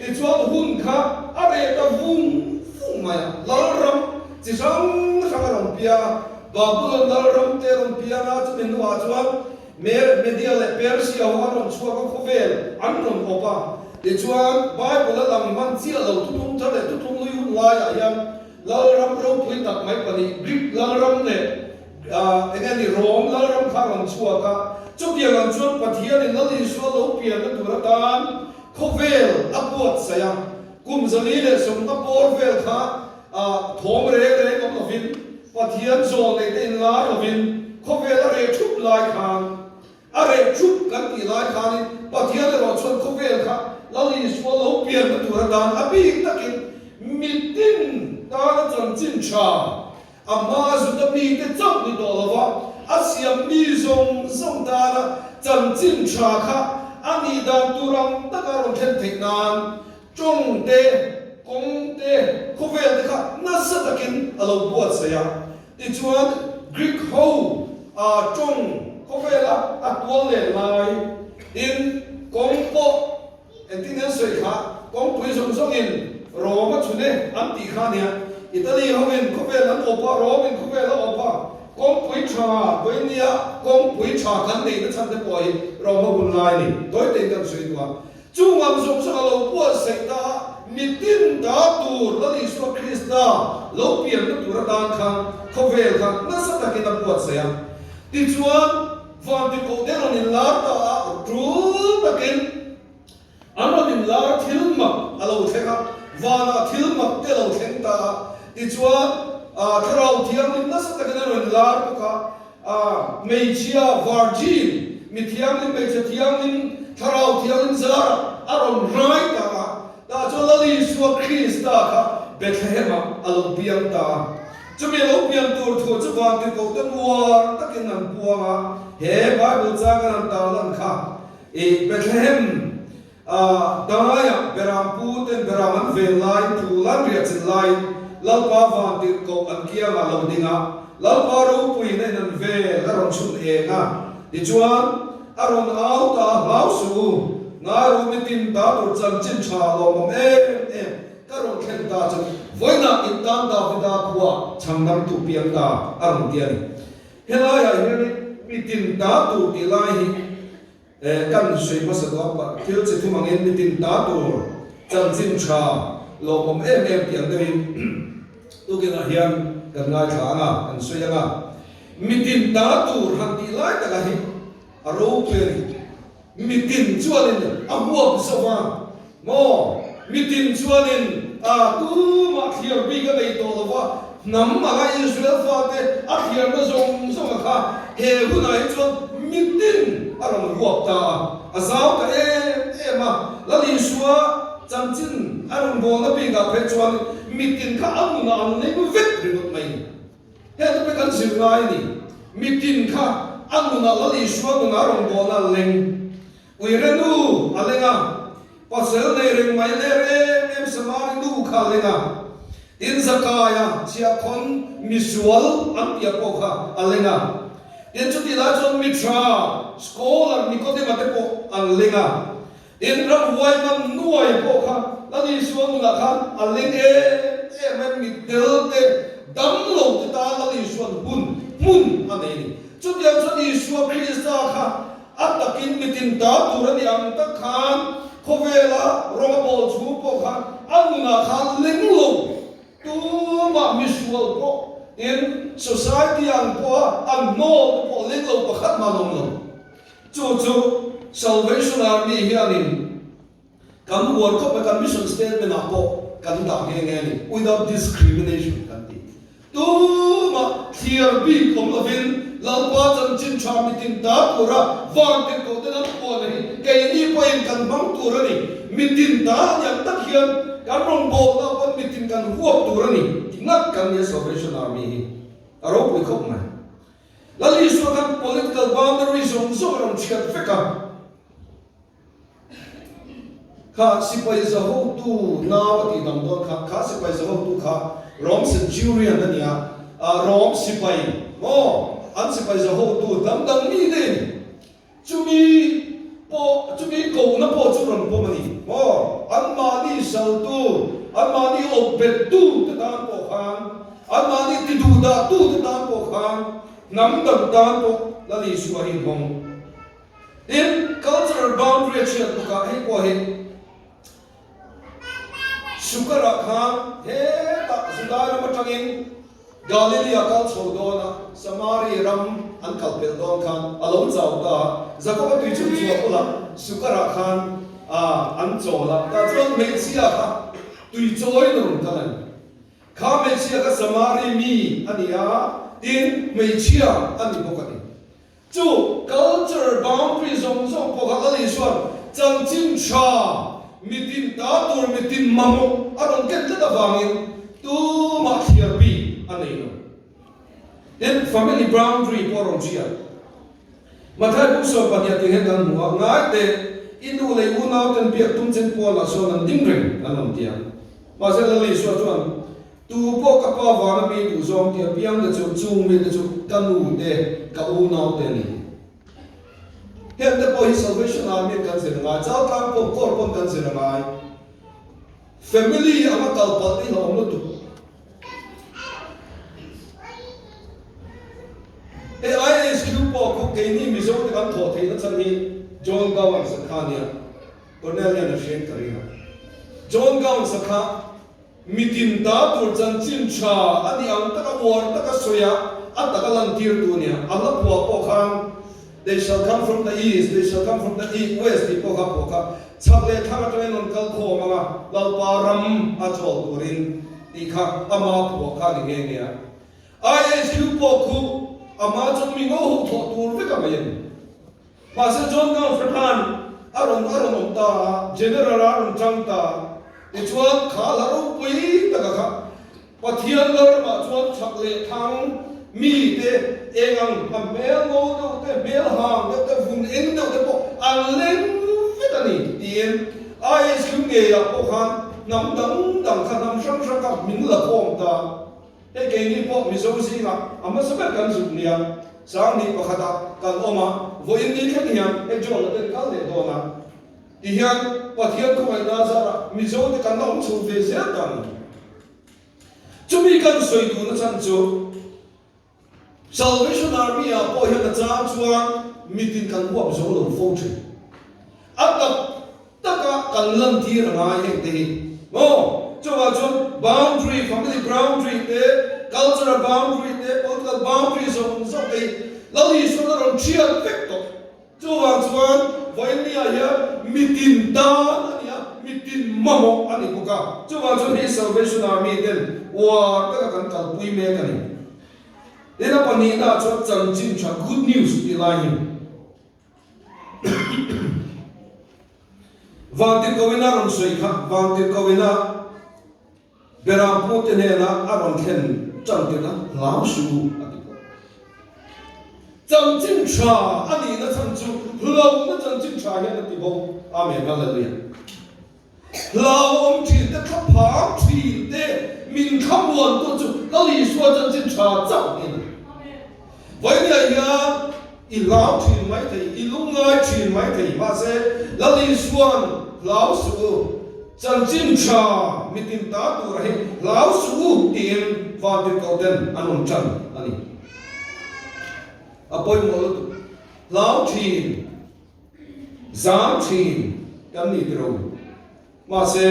Tichuan hun kha a reh ta vung vung mai a, Lalram chi hrang hrang a rawn piang a, Babylon Lalram te a rawn piang a, chumi hnuah chuan Media leh Persia ho an rawn chhuak a, khawvel an rawn awp a. Tichuan Bible a lang hman chiah lo thuthlung thar leh thuthlung lui hun laiah hian Lalram ropui tak mai pahnih, Greek Lalram leh eng nge ni Rom Lalram kha a rawn chhuak a. Chutiang ang chuan Pathianin Lal Isua lo pianna tur atan khawvel a buatsaih a. Kum 410 bawr vel kha thawm reng reng awm lovin, Pathian zawl neih te inlar lovin khawvel a reh thup lai khan, A reh thup kan tih lai khanin Pathian erawh chuan khawvel kha Lal Isua lo pianna tur atan a bik takin mitin tana chanchin tha, a hma zuta mite chauh ni tawh lova a siam mi zawng zawng tana chanchin tha kha a nih dan tur ang taka rawn thlen theih nan Tawng te, kawng te, khawvel te kha nasa takin a lo buatsaih a. Tichuan, Greek ho a tawng khawvela a tual len lai in kawng pawh engtin an sawi kha, kawngpui zawng zawngin Rome a chhun e an tih kha nia. Italy hoin khawvel an awp a, Rome in khawvel a awp a, kawngpui tha vawinia kawngpui tha kan neihna chhan te pawh hi Rome a hun lai a ni. Tawitein kan sawi duh a. Chung ang zawng zawng a lo buatsaih ta a, mitin ta tur Lal Isua Krista lo pianna tur atan khan khawvel kha nasa takin a buatsaih a. Tichuan, Vantirhkoh te rawn inlar ta a, tul takin an rawn inlar thil mak a lo thleng a, vanah thil mak te a lo thleng ta a. Tichuan, Thlarau Thianghlim nasa takin a rawn inlar bawk a, A hmeichhia virgin, mi thianghlim, hmeichhe thianghlim, Thlarau Thianghlim zarah a rawn rai ta a, tah chuan Lal Isua Krista kha Bethlehem-ah a lo piang ta a. Chumi a lo pian tur thu chu vantirhkohte nuar takin an puang a, he Bible chang an han tarlan kha i Bethlehem A daiah Beram pu ten Beram an ven laiin phul an riah chin laiin Lalpa van tirhkoh an kiangah lo ding a, Lalpa ropuiin a in an vel a rawn chhun eng a, tichuan a rawn au ta a hlau suh u, ngai ru mitin ta tur chanchin tha lawmawm em em ka rawn thlen ta chu vawiinah in tan Davida khua chhangdamtu piang ta a rawn ti a ni. Helaiah hianin mitin ta tur tih lai hi Eh, kan sawi hmasa duh a, pa thil chi thum angin mitin ta tur chanchin tha lawmawm em em tih ang deuhin tukinah hian kan ngaithla ang a, kan sawi ang a. Mitin ta tur han tih lai takah hi a ropui a ni. Mitin chuanin a huap zo va maw? Mitin chuanin a tumah thliar bik a nei tawh lo va, hnam anga Israel fate a thliarna zawng zawnga kha he hunah hi chuan mitin a rawn huap ta a, a zau ta em em a. Lal Isua chanchin a rawn bawlna bikah phei chuan mitin kha a nunah an leng vek ringawt mai. Heng te kan zir ngai a ni. Mitin kha a nunah Lal Isua nunah a rawn bawlna an leng. Uire nu a leng a, pasel nei reng mai leh rem em Samari nu kha a leng a, tin Zakaia chhiahkhawn misual an tia pawh kha a leng a, tin chutih lai chuan mithra scholar Nikodema te pawh an leng a, tin ramhuai man nuai pawh kha Lal Isua nunah khan a leng em em a, mitdel te damlo te tan Lal Isua'n hun hmun a nei a ni. Chutiang chuan Isua Krista kha A takin mitin ta tur a ni ang tak khan khawvela rawng a bawl chhung pawh khan a nunah khan leng lo tumah misual pawh in society ang pawha an hnawl te pawh leng lo pakhat mah an awm lo. Chu chu Salvation Army hianin kan uar khawp mai, kan mission statement ah pawh kan dah nghe nghe a ni, without discrimination kan ti. Tumah thliar bik awm lovin Lalpa chanchin tha mitin ta tura vantirhkoh ten an puan a hi keini pawhin kan hmang tur a ni. Mitin ta a niang tak hian kan rawngbawlna pawn mitin kan huap tur a ni ti ngat kan nia Salvation Army hi a ropui khawp mai. Lal Isua khan political boundary zawng zawng a rawn chhiat vek a. Kha sipai zahotu nau a tih dang dawn kha, kha sipai zahotu kha Rom centurion a nia, Rom sipai maw, an sipai zahotu dang dang mi te a ni. Chumi pawh, chumi kohna pawh chu rawn pawm a ni maw, anmahni saltu, anmahni awpbettu te tan pawh khan, anmahni tiduhdahtu te tan pawh khan, hnam dang tan pawh Lal Isua hi hmawng. Tin, cultural boundary a chhiat bawk a, hei pawh hi Sukar-ah khan hetah Judai ram atangin Galilee-a kal chho dawn a, Samari ram an kal pelh dawn khan a lo chau ta a, Jakob-a tui chhun chhuah bulah Sukar-ah khan an chawl a, tah chuan hmeichhia kha tui chawiin a rawn kal a ni. Kha hmeichhia kha Samari mi a ni a, tin, hmeichhia a ni bawk a ni. Chu culture boundary zawng zawng pawh kha Lal Isua'n chanchin tha mitin ta tur mitin mamawh a rawn ken tlat avangin tumah thliar bik a nei lo. Tin, family boundary pawh a rawn hria. Mathai buk sawn pahniha tih hian kan hmu a, ngai teh, i nu leh i unauten biak tum chen pawnah sawn an ding reng an rawn ti a. Mahse Lal Isua chuan Tu pawh ka pa vana mi duh zawng tih apiang te chu chung mite chu ka nu te, ka unau te a ni. Heng te pawh hi Salvation Army an kan zir angai, Chaltlang pawh Corps pawn kan zir angai. Family anga kal palh te hi a awm lutuk. Hei IHQ pawh khu keini Mizo te kan thawh theihna chhan hi John Gowans a kha ania, Colonel hian a hriat ka ring a. John Gowans a kha Mitin ta tur chanchin tha a ni ang taka uar taka sawi a, a taka lantir tu a nia. A hla phuah pawh khan They shall come from the east, they shall come from the e west tih pawh kha phuah kha chhak leh thlang atangin rawn kal khawm ang a, Lalpa ram a chawl turin tih kha ama phuah kha a ni nghe nghe a. IHQ pawh khu ama chuan mi ngo ho thawh tur vek a mai a ni. Mahse John Gaufer khan a rawn a rawn awm ta a, General a rawn chang ta a, tichuan kha hla ropui taka kha Pathian lalramah chuan chhak leh thlang mite eng ang a hmel ngo deuh te, hmel hang deuh te, vun eng deuh te pawh an leng vek a ni tiin IHQ ngeiah pawh khan hnam dang dang kha hnam hrang hrang kha min la khawm ta a. Hei keini pawh Mizo zingah a hmasa ber kan zuk nia, Sangni pakhatah kan awm a, vawiin ni thleng hian hei John-a ten kal leh dawn a, tihian Pathian khawngaihna zarah Mizo te kan la awm chho ve zel ta a ni. Chumi kan sawi duhna chhan chu Salvation Army ah pawh hian a chang chuan mitin kan huap zo lo fo thin. A tak taka kan lantir a ngai heng te hi maw? Chuvang chuan boundary, family boundary te, cultural boundary te, political boundary zawng zawng te hi Lal Isuan a rawn thiat vek tawh. Chuvang chuan vawiin-ah hian mitin tan a ni a, mitin mamawh a ni bawk a. Chuvang chuan hei Salvation Army ten uar taka kan kalpui mek a ni. Tin a pahnihnaah chuan chanchin tha, good news, tih lai hi. Vantirhkohina rawn sawi kha Vantirhkohina Beram pute hnena a rawn thlen tan tirh a hlau suh u a ti bawk. Chanchin tha a nihna chhan chu hlauhna chanchin tha hian a ti bo. Amen Hallelujah. Hlauhawm thin te, thlaphang thin te min thlamuantu chu Lal Isua chanchin tha chauh hi a ni. Vawinia hian i hlau thin mai thei, i lungngai thin mai thei, mahse Lal Isua'n hlau suh u, chanchin tha mitin ta tura hi hlau suh u tiin vantirhkoh ten an rawn tan a ni. A pawimawh lutuk. Hlau thin, zam thin kan ni tiro. Mahse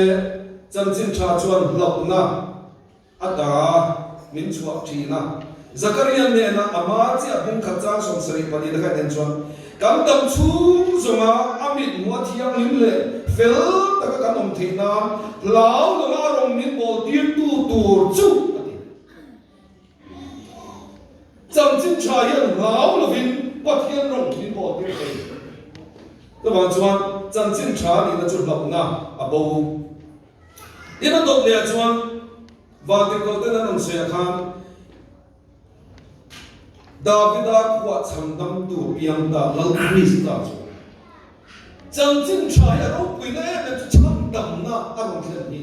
chanchin tha chuan hlauhna a ta min chhuah thin a. Zakaria nena a hma chiah bung khat chang 74 na kha en chuan kan dam chhung zawnga a mithmuh a thianghlim leh fel taka kan awm theih nan hlau lova a rawn min bawl tirtu tur chu a ti. Chanchin tha hian hlau lovin Pathian rawng min bawl tir thei. Chuvang chuan chanchin tha nihna chu hlauhna a bo. Tin a dawt leh ah chuan Vantirhkoh ten an rawn sawi ah khan Davida khuah chhandamtu piang ta Lal Krista chu Chanchin tha hi a ropuina em em chu chhandamna a rawn thlen hi.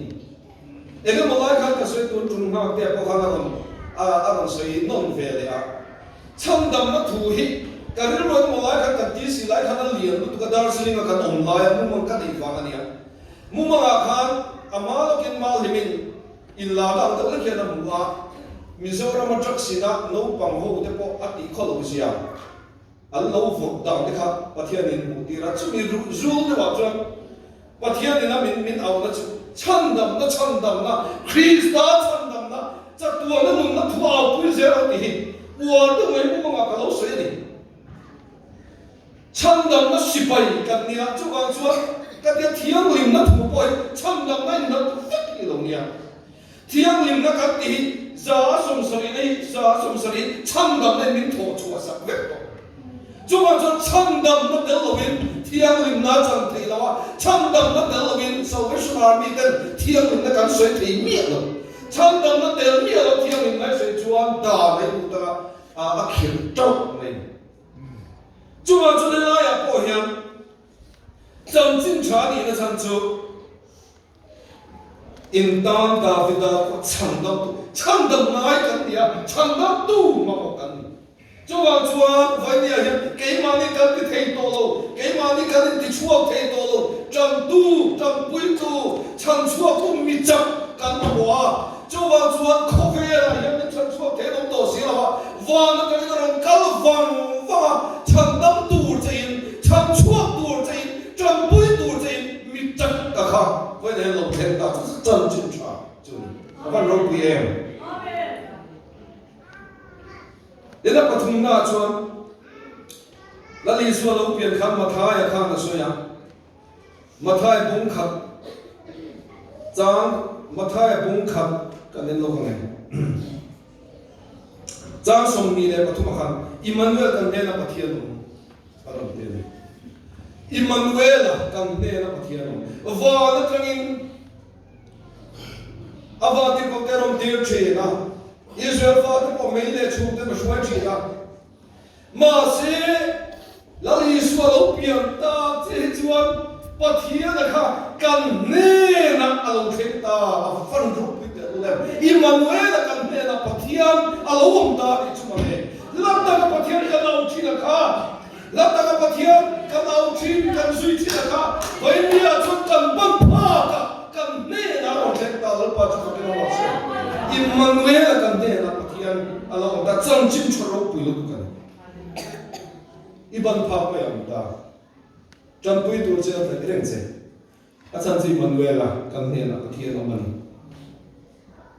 Eng emaw lai khan ka sawi tun tum nghak te pawh khan a rawn a rawn sawi nawn ve leh a. Chhandamna thu hi ka rilru eng emaw lai khan kan ti si lai khan a lian lutuk a, Darjeeling a kan awm lai a mumang ka neih vang a nia. Mumangah khan a ma lawkin mal hlimin in la dang deuh lek hian a hmu a, Mizoram a truck sinah naupang ho te pawh a tih khaw lo zia. An lo vawrh dan te kha Pathianin hmuh tir a, chumi zul deuhah chuan Pathianin a min min auhna chu chhandamna, chhandamna, Krista chhandamna, chatuana nunna thu aupui zel ang tih hi uar deuh mai mumangah ka lo sawi a ni. Chhandamna sipai kan nia, chuvang chuan ka tia thianghlimna thu pawh hi chhandamna inhlat vek hi lo nia. Thianghlimna kan tih hi 70% hi 70% chhandamna in min thawh chhuah sak vek tawh. Chuvang chuan chhandamna tel lovin thianghlimna a chan theih lo a, chhandamna tel lovin Salvation Army ten thianghlimna kan sawi thei miah lo. Chhandamna tel miah lo thianghlimna i sawi chuan dan a inhmuh tak a, a khirh tauh mai. Chuvang chuan helaiah pawh hian chanchin tha nihna chhan chu, In tan Davida pawh chhandamtu, chhandam ngai kan ni a, chhandamtu mamawh kan ni. Chuvang chuan Vainia hian keimahni kan ti thei tawh lo, keimahni kan intichhuak thei tawh lo, ṭantu, ṭanpuitu, chhanchhuaktu mi chak kan mamawh a. Chuvang chuan khawvelah hian min chhanchhuak thei an awm tawh si lo a, van atangin a rawn kal vang vang a, chhandam tur chein, chhanchhuak tur chein, ṭanpui tur chein, Mi tak ka kha vawiin hian lo thleng ta chu chanchin tha chu ni. A van ropui em? Tin a pathumna chuan Lal Isua lo pian khan Mathaia khan a sawi a, Mathai bung khat chang Mathaia bung khat kan en lawk ang e. Chang 23 ah khan Immanuel kan hnena Pathian awm. A rawn ti a ni. Immanuela kan hnena Pathian awm. Van atangin a vantirhkohte a rawn tir thin a, Israel fate pawh mei leh chhungten a hruai thin a. Mahse, Lal Isua lo pian tak chiah hi chuan Pathiana kha kan hnenah a lo thleng ta, a van ropui teh lul em. Immanuela kan hnenah Pathian a lo awm ta tih chu mawle. Hla taka Pathian kan au thin a kha, hla taka Pathian kan au thin, kan zui thin a kha, Vawinia chuan kan ban phak a, kan hnenah a rawn thleng ta, Lalpa chu fakin a ruah se. Immanuela kan hnenah Pathian a lo awm ta, chanchin tha ropui lutuk a ni. I ban phak mai a awm ta. Tanpui tur che a theih reng che. A chhan chu Immanuela kan hnenah Pathian awm a ni.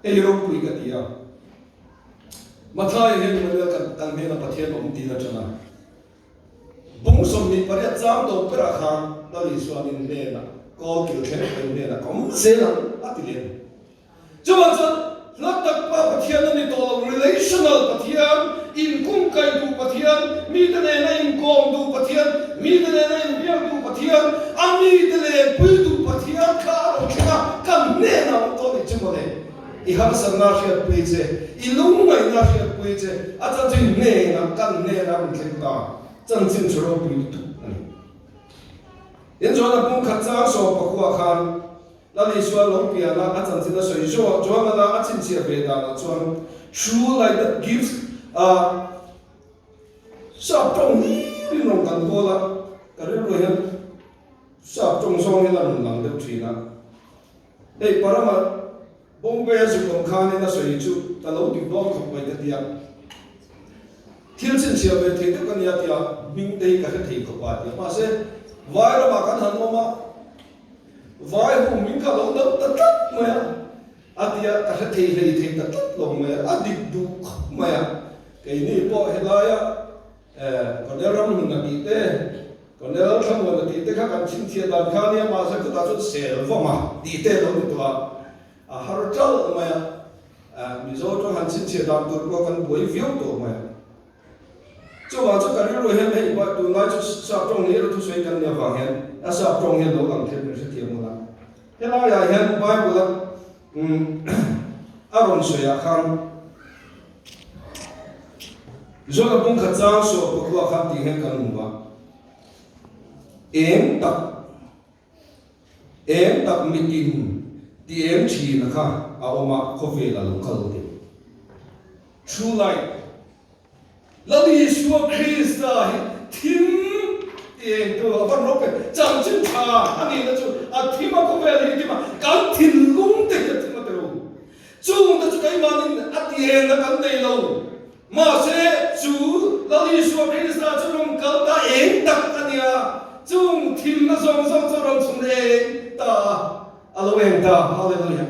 Hei hi ropui ka ti a. Mathaia hian Immanuel kan kan hnenah Pathian awm tiin a ṭan a. Bung 28 chang tawp berah khan Lal Isuan in hnenah kawl kil thleng pawh in hnenah ka awm zel ang a ti leh a ni. Chuvang chuan hla tak pa Pathian a ni tawh lo, relational Pathian, inkungkaih duh Pathian, mite nena inkawm duh Pathian, mite nena inbiak duh Pathian, a mite lenpui duh Pathian kha a rawn thleng a, kan hnenah awm tawh nih chu mawle. I harsatna hriatpui che, i lungngaihna hriatpui. pui che, a chanchin hnenah kan hnenah a rawn thleng ta, chanchin chu ropui lutuk a ni. Tin Johana pumkhat chang 14 khan Lal Isua lo pian a, a chanchin a sawi zawh Johana a chhinchhiah ve danah chuan True light that gives a Sap tawng hlirin rawn kan kawl a, ka rilru hian sap tawng zawng hian a rawn lang deuh thin a. Hei Parama Bombay a zuk awm khanin a sawi chu ka lo dik dawn khawp mai ka tia. Thil chhinchhiah ve thei deuh ka nia tia hming te hi ka hre thei khawp a tia. Mahse vai ramah kan han awm a, vai ho hming kha a lo dang ta tlat mai a, a tia ka hre thei hlei thei ta tlat lo mai a, a dik duh khawp mai a. Keini pawh helaia Colonel Ramhlun a tih te, Colonel Thlamuan a tih te kha kan chhinchhiah dan kha ania, mahse khutah chuan sel vawm a tih te lo ni tawh a, a har ṭalh mai a, Mizo tawng han chhinchhiah dan tur pawh kan buai viau tawh mai a. Chuvang chu ka rilru hian hei pawh tunlai chu sap tawng hlir a thusawi kan nih avang hian a sap tawng hian lo lang thei min hrethiam ula. Helaiah hian Bible a a rawn sawiah khan Zona pumkhat chang sawh pakua khan tih hian kan hmu a, eng tak eng tak mitin ti eng thina kha a awm a, khawvel a lo kal tih. True light. Lal Isua Krista hi thim ti eng tu a van rawp e, chanchin tha a nihna chu a thim a khawvel hi thim a, kan thinlung te hi a thim a tilo. Chung te chu keimahnin a ti eng na kan nei lo. Mahse chu Lal Isua Krista chu rawn kal ta eng tak a nia, chung thimna zawng zawng chu rawn chhun eng ta a, a lo eng ta. Hallelujah.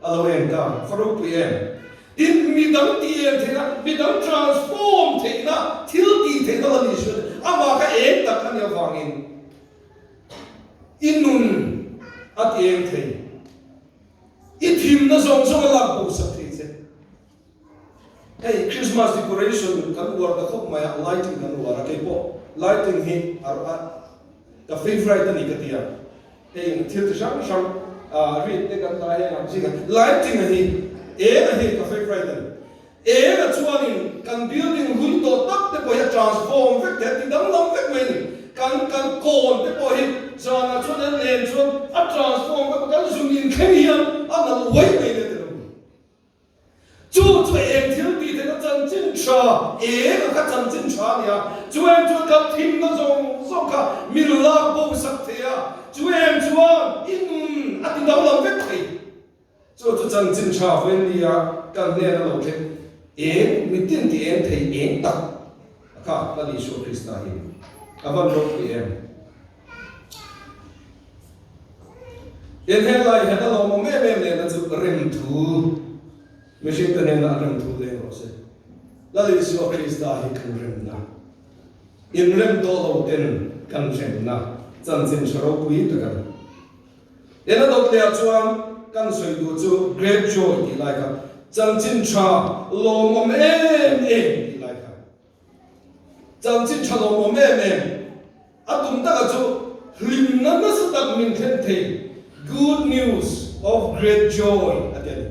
A lo eng ta, va ropui em? Tin, mi dang tih eng theihna, mi dang transform theihna, thil tih theihna la ni sual, amah kha eng tak a nih avangin i nun a ti eng thei, i thimna zawng zawng a lak bo sak thei che. Hei Christmas decoration kan uar ta khawp mai a, lighting kan uar a, keipawh lighting hi a ka favourite a ni ka ti a, hei thil chi hrang hrang rit te kan dah heng ang zing a, lighting a hi eng a hi ka favourite a ni. Eng a chuanin kan building hlui tawh tak te pawh hi a transform vek thei a, ti danglam vek mai a ni. Kan kan kawn te pawh hi zanah chuan an len chuan a transform vek a, kan zun inthleng hian a nalh uai mai a ni a ti lo. Chu chu eng thil tih theihna chanchin tha, eng a kha chanchin tha a ni a, chu eng chuan kan thimna zawng zawng kha min lak bo sak thei a, chu eng chuan i nun a ti danglam vek thei. Chu chu chanchin tha vawiin nia kan hnen a lo thleng eng, mitin ti eng thei eng tak a kha Lal Isua Krista hi a van ropui em. Tin, helai hian a lawmawm em em lehna chu remthu, mihringte hnenah remthu leng rawh se. Lal Isua Krista hi kan remna, inrem tawh lo ten kan remna chanchin tha ropui tak a ni. Tin, a dawt lehah chuan kan sawi duh chu Great Joy tih lai kha, chanchin tha lawmawm em em tih lai kha. Chanchin tha lawmawm em em a tum taka chu hlimna nasa tak min thlen thei, Good news of great joy a ti a ni.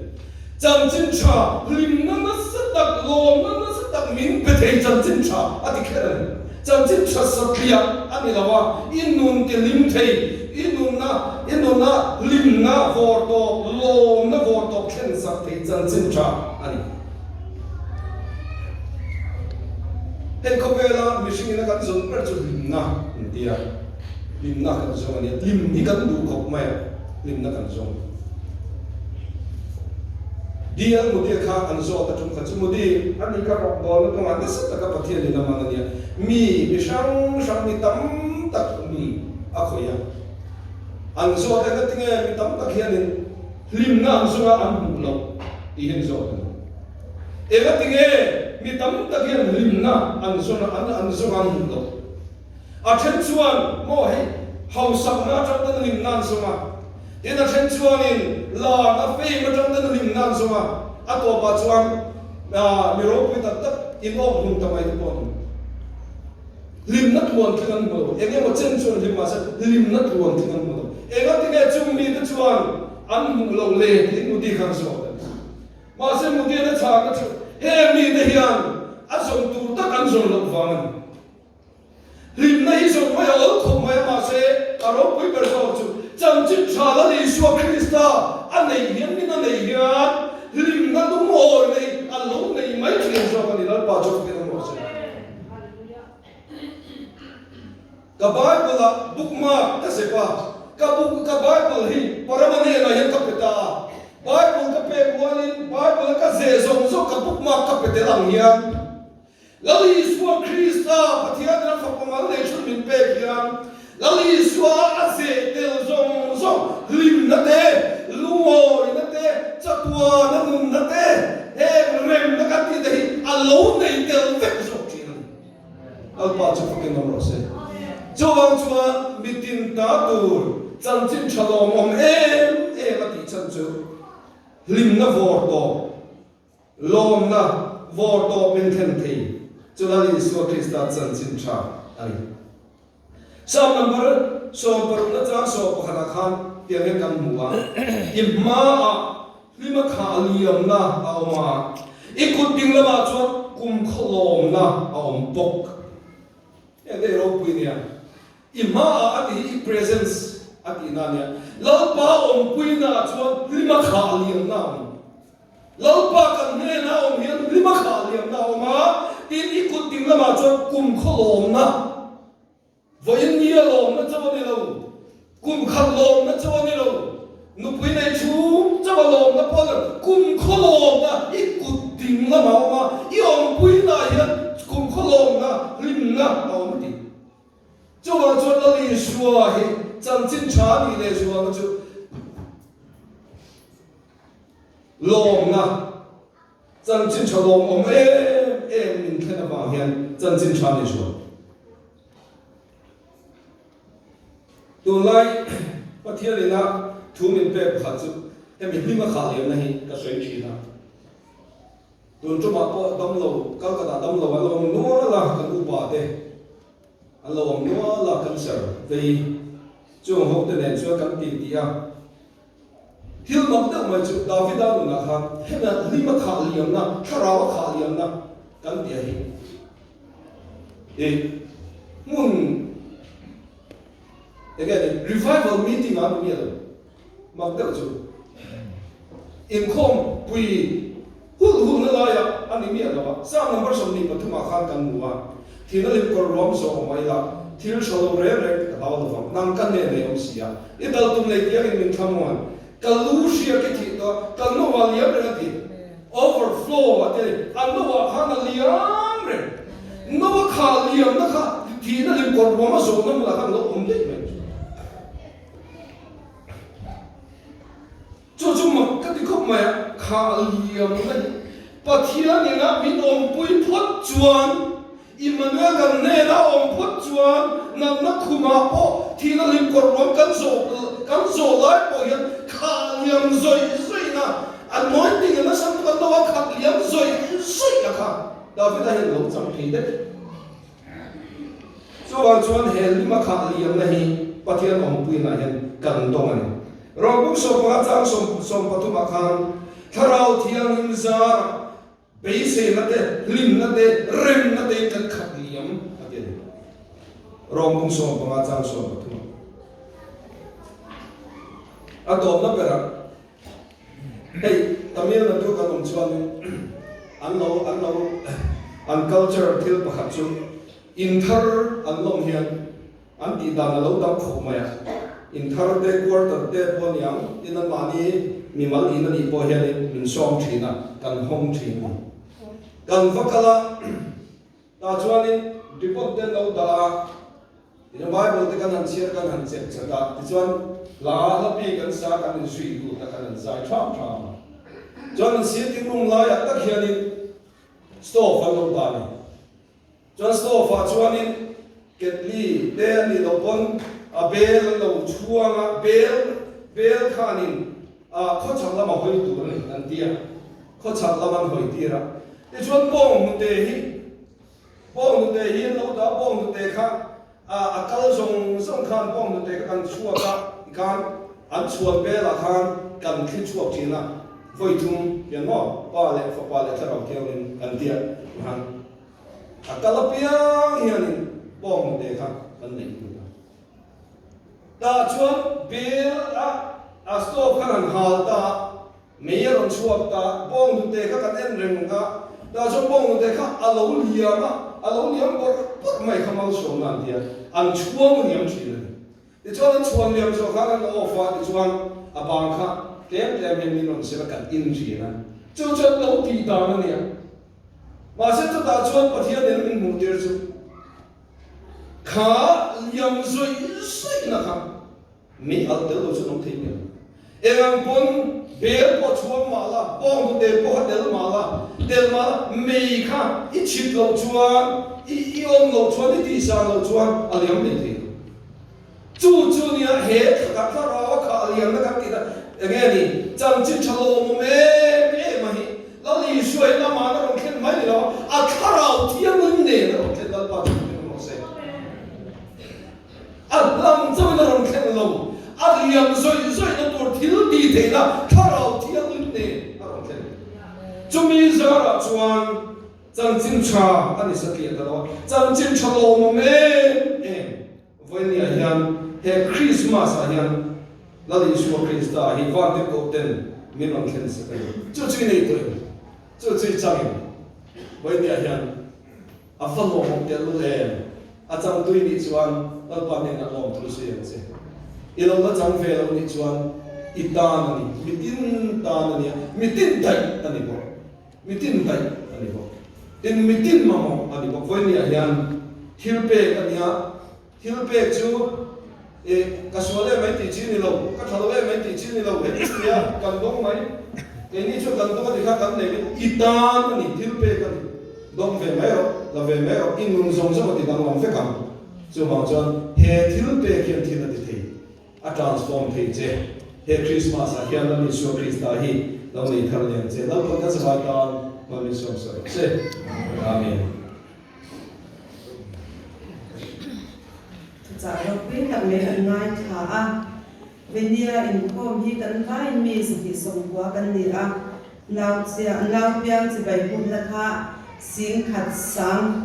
Chanchin tha hlimna nasa tak, lawmna nasa tak min pe thei chanchin tha a ti kher a ni. Chanchin tha satliah a ni lo a, i nun ti hlim thei, i nunna, i nuna hlimna vawr tawp, lawmna vawr tawp thlen sak thei chanchin tha a ni. Hei khawvela mihring ina kan zawn ber chu hlimna an ti a, hlimna kan zawng a nia, hlim hi kan duh khawp mai a, hlimna kan zawng. DL Modi kha an zawt a tum kha chu Modi a ni kha rawk dawn na kawngah nasa taka Pathian in a man a nia, mi mi hrang hrang mi tam tak nun a khawih a, an zawt eng atinge mi tam tak hianin Hlimna ang zawnga an hmuh loh tih hi an zawt a ni. Engatinge mi tam tak hian hlimna an zawn an an zawnga an hmuh loh? A then chuan maw hei hausakna atang ten hlimna an zawng a, tin a then chuanin larna fame atang ten hlimna an zawng a, a tawpah chuan mi ropui tak tak inawk hlum ta mai te pawh an awm. Hlimna tluan tling an hmu lo. Eng emaw chen chuan hlim mahse hlimna tluan tling an hmu lo. Engatinge chung mite chuan an hmuh loh le tiin Mudi khan zawt a ni. Mahse Mudian a chhang a chu. Heng mite hian a zawn tur tak an zawn loh vang a ni. Hlimna hi zawn mai a awl khawp mai a, mahse a ropui ber zawk chu chanchin tha Lal Isua Krista a neih hian min a neih hian hlimna lungawi nei a lo nei mai thin zawk a ni. Lalpa chu fakin awm rawh se. Ka Bible ah bookmark ka zep a, ka book ka Bible hi Parama hnenah hian ka pe ta a, Bible ka pek rualin Bible a ka zeh zawng zawng ka bookmark ka pe tel ang hian Lal Isua Krista Pathian ram fapa mal nei chhun min pek hian Lal Isua a zeh tel zawng zawng hlimna te, lungawina te, chatuana nunna te, heng remna kan tih te hi a lo nei tel vek zawk thin a ni. Lalpa chu fakin awm rawh se. Chuvang chuan mitin ta tur chanchin tha lawmawm em em a tih chhan chu hlimna vawr tawp, lawmna vawr tawp min thlen thei chu Lal Isua Krista chanchin tha a ni. Psalm number 60 na chang 11 ah khan tiang hian kan hmu a, I hmaah hlima khah liamna a awm a, i kut ding lamah chuan kum khawlawmna a awm bawk. Heng te hi ropui nia. I hmaah a ti hi i presence a tihna a nia. Lalpa awmpuinaah chuan hlima khah liamna a awm. Lalpa kan hnenah awm hian hlima khah liamna a awm a, tin i kut ding lamah chuan kum khawlawmna, vawiin nia lawmna chauh a ni lo, kum khat lawmna chauh a ni lo, nupui nei chhung chauh a lawmna pawh a ni lo, kum khawlawmna i kut ding lamah a awm a, i awmpuinaah hian kum khawlawmna, hlimna a awm tih. Chuvang chuan Lal Isua hi chanchin tha a nih leh zualna chu, Lawmna, chanchin tha lawmawm em em min thlen avang hian chanchin tha ni zual. Tunlai Pathian ina thu min pek pakhat chu hemi hlim a khah liamna hi ka sawi thin a. Tun tumah pawh damlo, Calcutta damlo an lo awm nual a, kan upa te an lo awm nual a, cancer vei chung ho te nen chuan kan ti ti a. Thil mak deuh mai chu Davida nunah khan hemi hlim a khah liamna, thlarau a khah liamna kan tih a hi. I hmun enge ni revival meeting ah ni miah lo mak deuh chu inkhawm pui hulh hulhna laiah a ni miah lo a. Psalm number 23 ah khan kan hmu a, Thina lim kawr ruam zawh awm ai la, thil tha lo reng reng ka hlau lovang, nang ka hneh nei awm si a, i dal tum lei tiangin min thla muan, ka lu hria ki thih tawh, ka no a liam reng a ti, overflow a ti a ni, a no ah khan a liam reng, no a khah liamna kha thihna lim kawr ruam a zawhna hmunah khan a lo awm daih mai. Chu chu mak ka ti khawp mai a, khah liam na hi Pathian ina min awmpui phawt chuan, Immanuel kan hnena awm phawt chuan natna khumah pawh thihna hlim kawr ruang kan zawh kan zawh lai pawh hian khah liam zawih zawihna anointing a nasa lutuk an lo a khat liam zawih zawih a kha Davida hian a lo chang thei daih. Chuvang chuan he lima khah liamna hi Pathian awmpuinaah hian kan dawng a ni. Rawng buk 15 chang 13 ah khan Thlarau Thianghlim zarah beiseina te, hlimna te, remna tein kan khat liam a ti a ni. Rawng bung 15 chang 13 ah. A tawpna berah Hei Tamil Nadu kan awm chuanin an lo an lo an culture thil pakhat chu in thar an lawm hian an tih dan a lo dang khawp mai a, in thar te quarter te pawh a niang tin an mahni mimal in a nih pawh hianin min sawm thin a, kan hawng thin a ni. Kan va kal a. Tah chuanin report te an lo dah a, tichuan Bible te kan han chhiar kan han chep chat a, tichuan hla hla pi kan sa kan inzui lut a, kan han zai ṭham ṭham a. Chuan an sitting room laiah tak hianin stove an lo dah a ni. Chuan stove ah chuanin ketli te a nih loh pawn a bel an lo chhuang a, bel bel khanin ah khawchhak lama hawi tur a ni an ti a. Khawchhak lam an hawi tir a, tichuan bawng hnute hi bawng hnute hi an lo dah a, bawng hnute kha a kal zawng zawng khan bawng hnute kha kan chhuak a, tikhan an chhuan velah khan kan thli chhuak thin a. Vawi thum hian maw Pa leh Fapa leh Thlarau Thianghlim kan tia han a kal apiang hianin bawng hnute kha kan neih tur a. Tah chuan bel a a stove khan han hal ta a, mei a rawn chhuak ta a, bawng hnute kha kan en reng a, tah chuan bawng hnute kha a lo liam a, a lo liam bawrh bawrh mai kha malsawmna an tia, an chhuang liam thin a ni. Tichuan an chhuan liam zawh khan an off a, tichuan a bang kha tlem tlem hian min rawn zir a, kan in thin a. Chu chuan lo tih dan a nia. Mahse chutah chuan Pathian in min hmuh tir chu kha liam zawih zawihna kha mi alh tel lo chu an awm thei miah lo. Eng ang pawn bel pawh chhuang mah la, bawnghnute pawh kha tel mah la, tel mah la, mei kha i chhit loh chuan, i i awm loh chuan, i tihsan loh chuan a liam thei thei lo. Chu chu nia he thla thlarau a khah liamna kan tih na eng nge ni? Chanchin tha lawmawm em em a hi Lal Isua in amah na rawn thlen mai ni lo a, a thlarau thianghlim nen a rawn thlen Lalpa chu thlen rawh se. A hlam chauhin a rawn thlen lo, a liam zawih zawihna tur thil tih theihna thlarau thianghlim nen a rawn thlen. Chumi zarah chuan chanchin tha a ni satliah ta lo a, chanchin tha lawmawm em em vawinia hian he Krismas ah hian Lal Isua Krista hi vante koh ten min rawn thlen sak a ni. Chu chu i nei tawh em? Chu chu i chang em? Vawinia hian A va lawmawm tehlul em? A changtui nih chuan Lalpa hnenah lawmthu sawi ang che. I lo la chang ve lo nih chuan i tan a ni, mitin tan a nia, mitin daih a ni bawk, mitin daih a ni bawk. Tin, mitin mamawh a ni bawk. Vawinia hian thil pek a nia, Thil pek chu eh ka sual em mai tih chi ni lo, ka tha lo em mai tih chi ni lo, heti nia kan dawng mai, keini chu kan dawng a ti kha kan nei in i tan a ni, thil pek a ni, dawng ve mai rawh, la ve mai rawh, i nun zawng zawng a ti danglam vek ang. Chuvang chuan he thil pek hian thil a ti thei, a transform thei che. He Christmas ah hian Lal Isua Krista hi lo nei thar lian che, Lalpan kan savai tan malmisawm sawi rawh se. Amen. Thuchah ropui tak mai kan ngaithla a, Venia inkhawm hi kan vaiin mi 29 kan ni a, nau chia nau piang chibai hmunna kha singkhat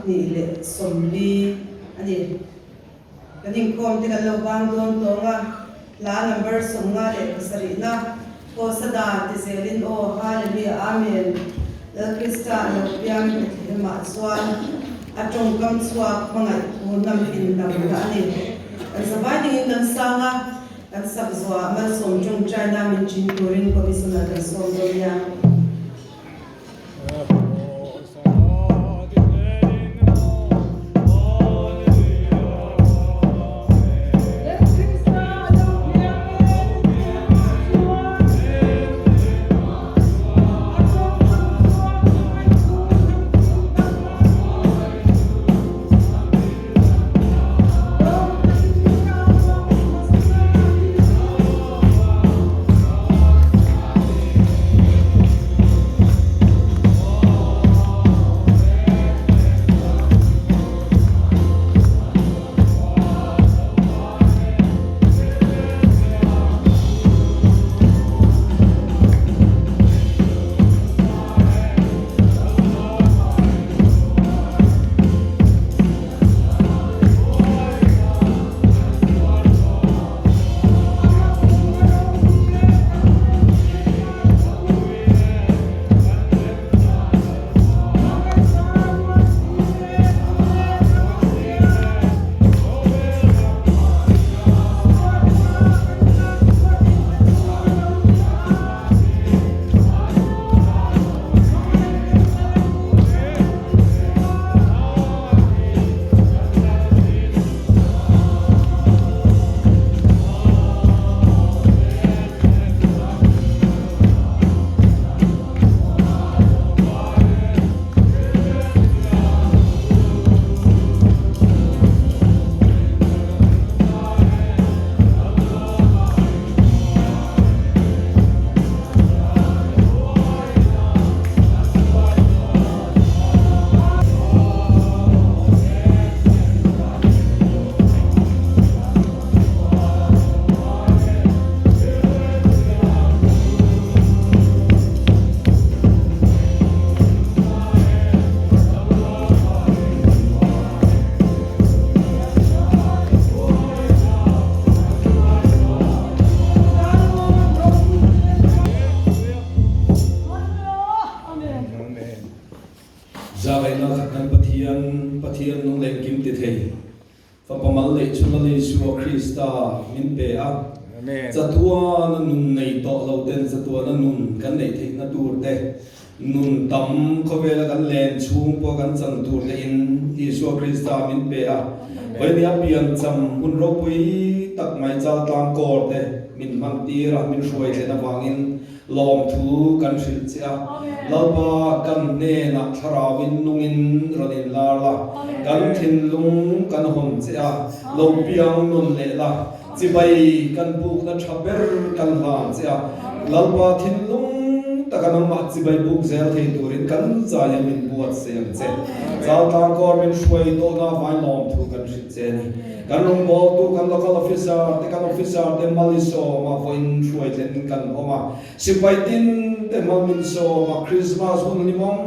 2040 a ni. Kan inkhawm te kan lo bang dawn tawng a, hla number 57 na Hosada ti zelin aw Hallelujah Amen Lal Krista a lo piang Bethlehem ah chuan a tawngkam chhuak hmangaih thu hnam in damna a ni. Kan zavai dingin kan sang a, kan sak zuah malsawm tawngtaina min chin turin Commissioner kan sawm dawn nia. Khawngaihna khat kan Pathian, Pathian nung leh engkim ti thei, Fapa mal leh chhun a Isua Krista min pe a. Chatuana nun nei tawh lo ten chatuana nun kan neih theihna tur te, nun tam khawvela kan len chhung pawh kan chan tur te in Isua Krista min pe a. Vawinia piancham hun ropui tak mai Chaltlang kawr te min hman tir a, min hruai thlen avangin Lawmthu kan hrilh che a, Lalpa kan hnenah thlarauin nungin rawn inlar la, kan thinlung kan hawn che a, lo piang nun leh la, chibai kan bukna tha ber kan hlan che a, Lalpa thinlung taka nangmah chibai buk zel thei turin kan zai a min buat se ang che. Chaltlang kawr min hruai tawhna vain lawmthu kan hrilh che a ni. Kan rawngbawltu kan local officer te kan officer te mal i sawm a, vawiin hruai thlen kan awm a, sipai tin te mal min sawm a, Christmas hun hlimawm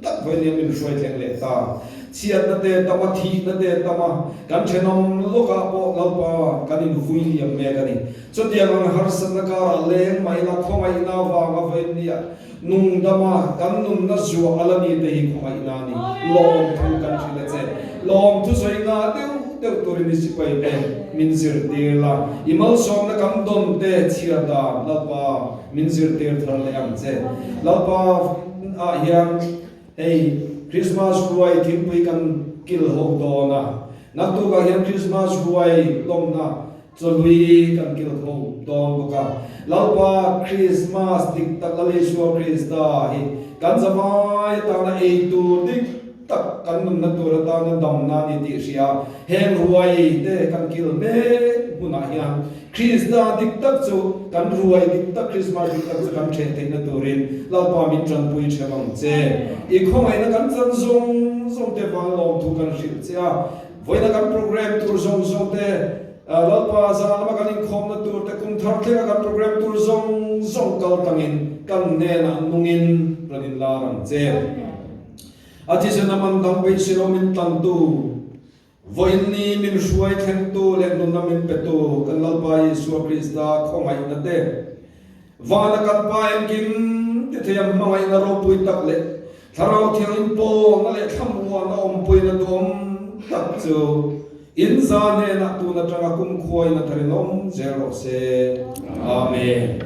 tak vawiin hian min hruai thleng leh ta. Chhiatna te tam a, thihna te tam a, kan thenawm lawkah pawh Lalpa kan invui liam mek a ni. Chutiang ang harsatna karah leng mah ila khawngaihna avanga vawiin nia nungdama kan nunna zuah a la ni te hi khawngaihna a ni. Lawmthu kan hrilh a che. Lawmthu sawi ngah deuh deuh turin i sipai te min zirtir la. I malsawmna kan dawn te chhiar dan Lalpa min zirtir thar leh ang che. Lalpa ah hian hei Krismas ruai thingpui kan kil ho dawn a. Naktukah hian Krismas ruai lawmna Chawlui kan kilho dawn bawk a. Lalpa Krismas dik tak Lal Isua Krista hi kan zavai atana ei tur dik tak kan nunna tur atana damna a ni tih hria. Heng ruai te kan kil mek hmunah hian Krista dik tak chu kan ruai dik tak Krismas dik tak chu kan ṭheh theihna turin Lalpa min ṭanpui ṭheuh ang che. I khawngaihna kan chan zawng zawng te vang lawmthu kan hrilh che a. Vawiina kan program tur zawng zawng te, Lalpa zan lama kan inkhawmna tur te, kum thar thlenga kan program tur zawng zawng kal tlangin kan hnenah nungin rawn inlar ang che. A thisen a man dang beisei lo min tlantu, vawiin ni min hruai thlengtu leh nunna min petu kan Lalpa Isua Krista khawngaihna te, Vana kan Pa engkim ti thei a hmangaihna ropui tak leh Thlarau Thianghlim pawlna leh thlamuana awmpuina duhawm tak chu in za hnenah tun atanga kumkhuain a tharin awm zel rawh se. Amen.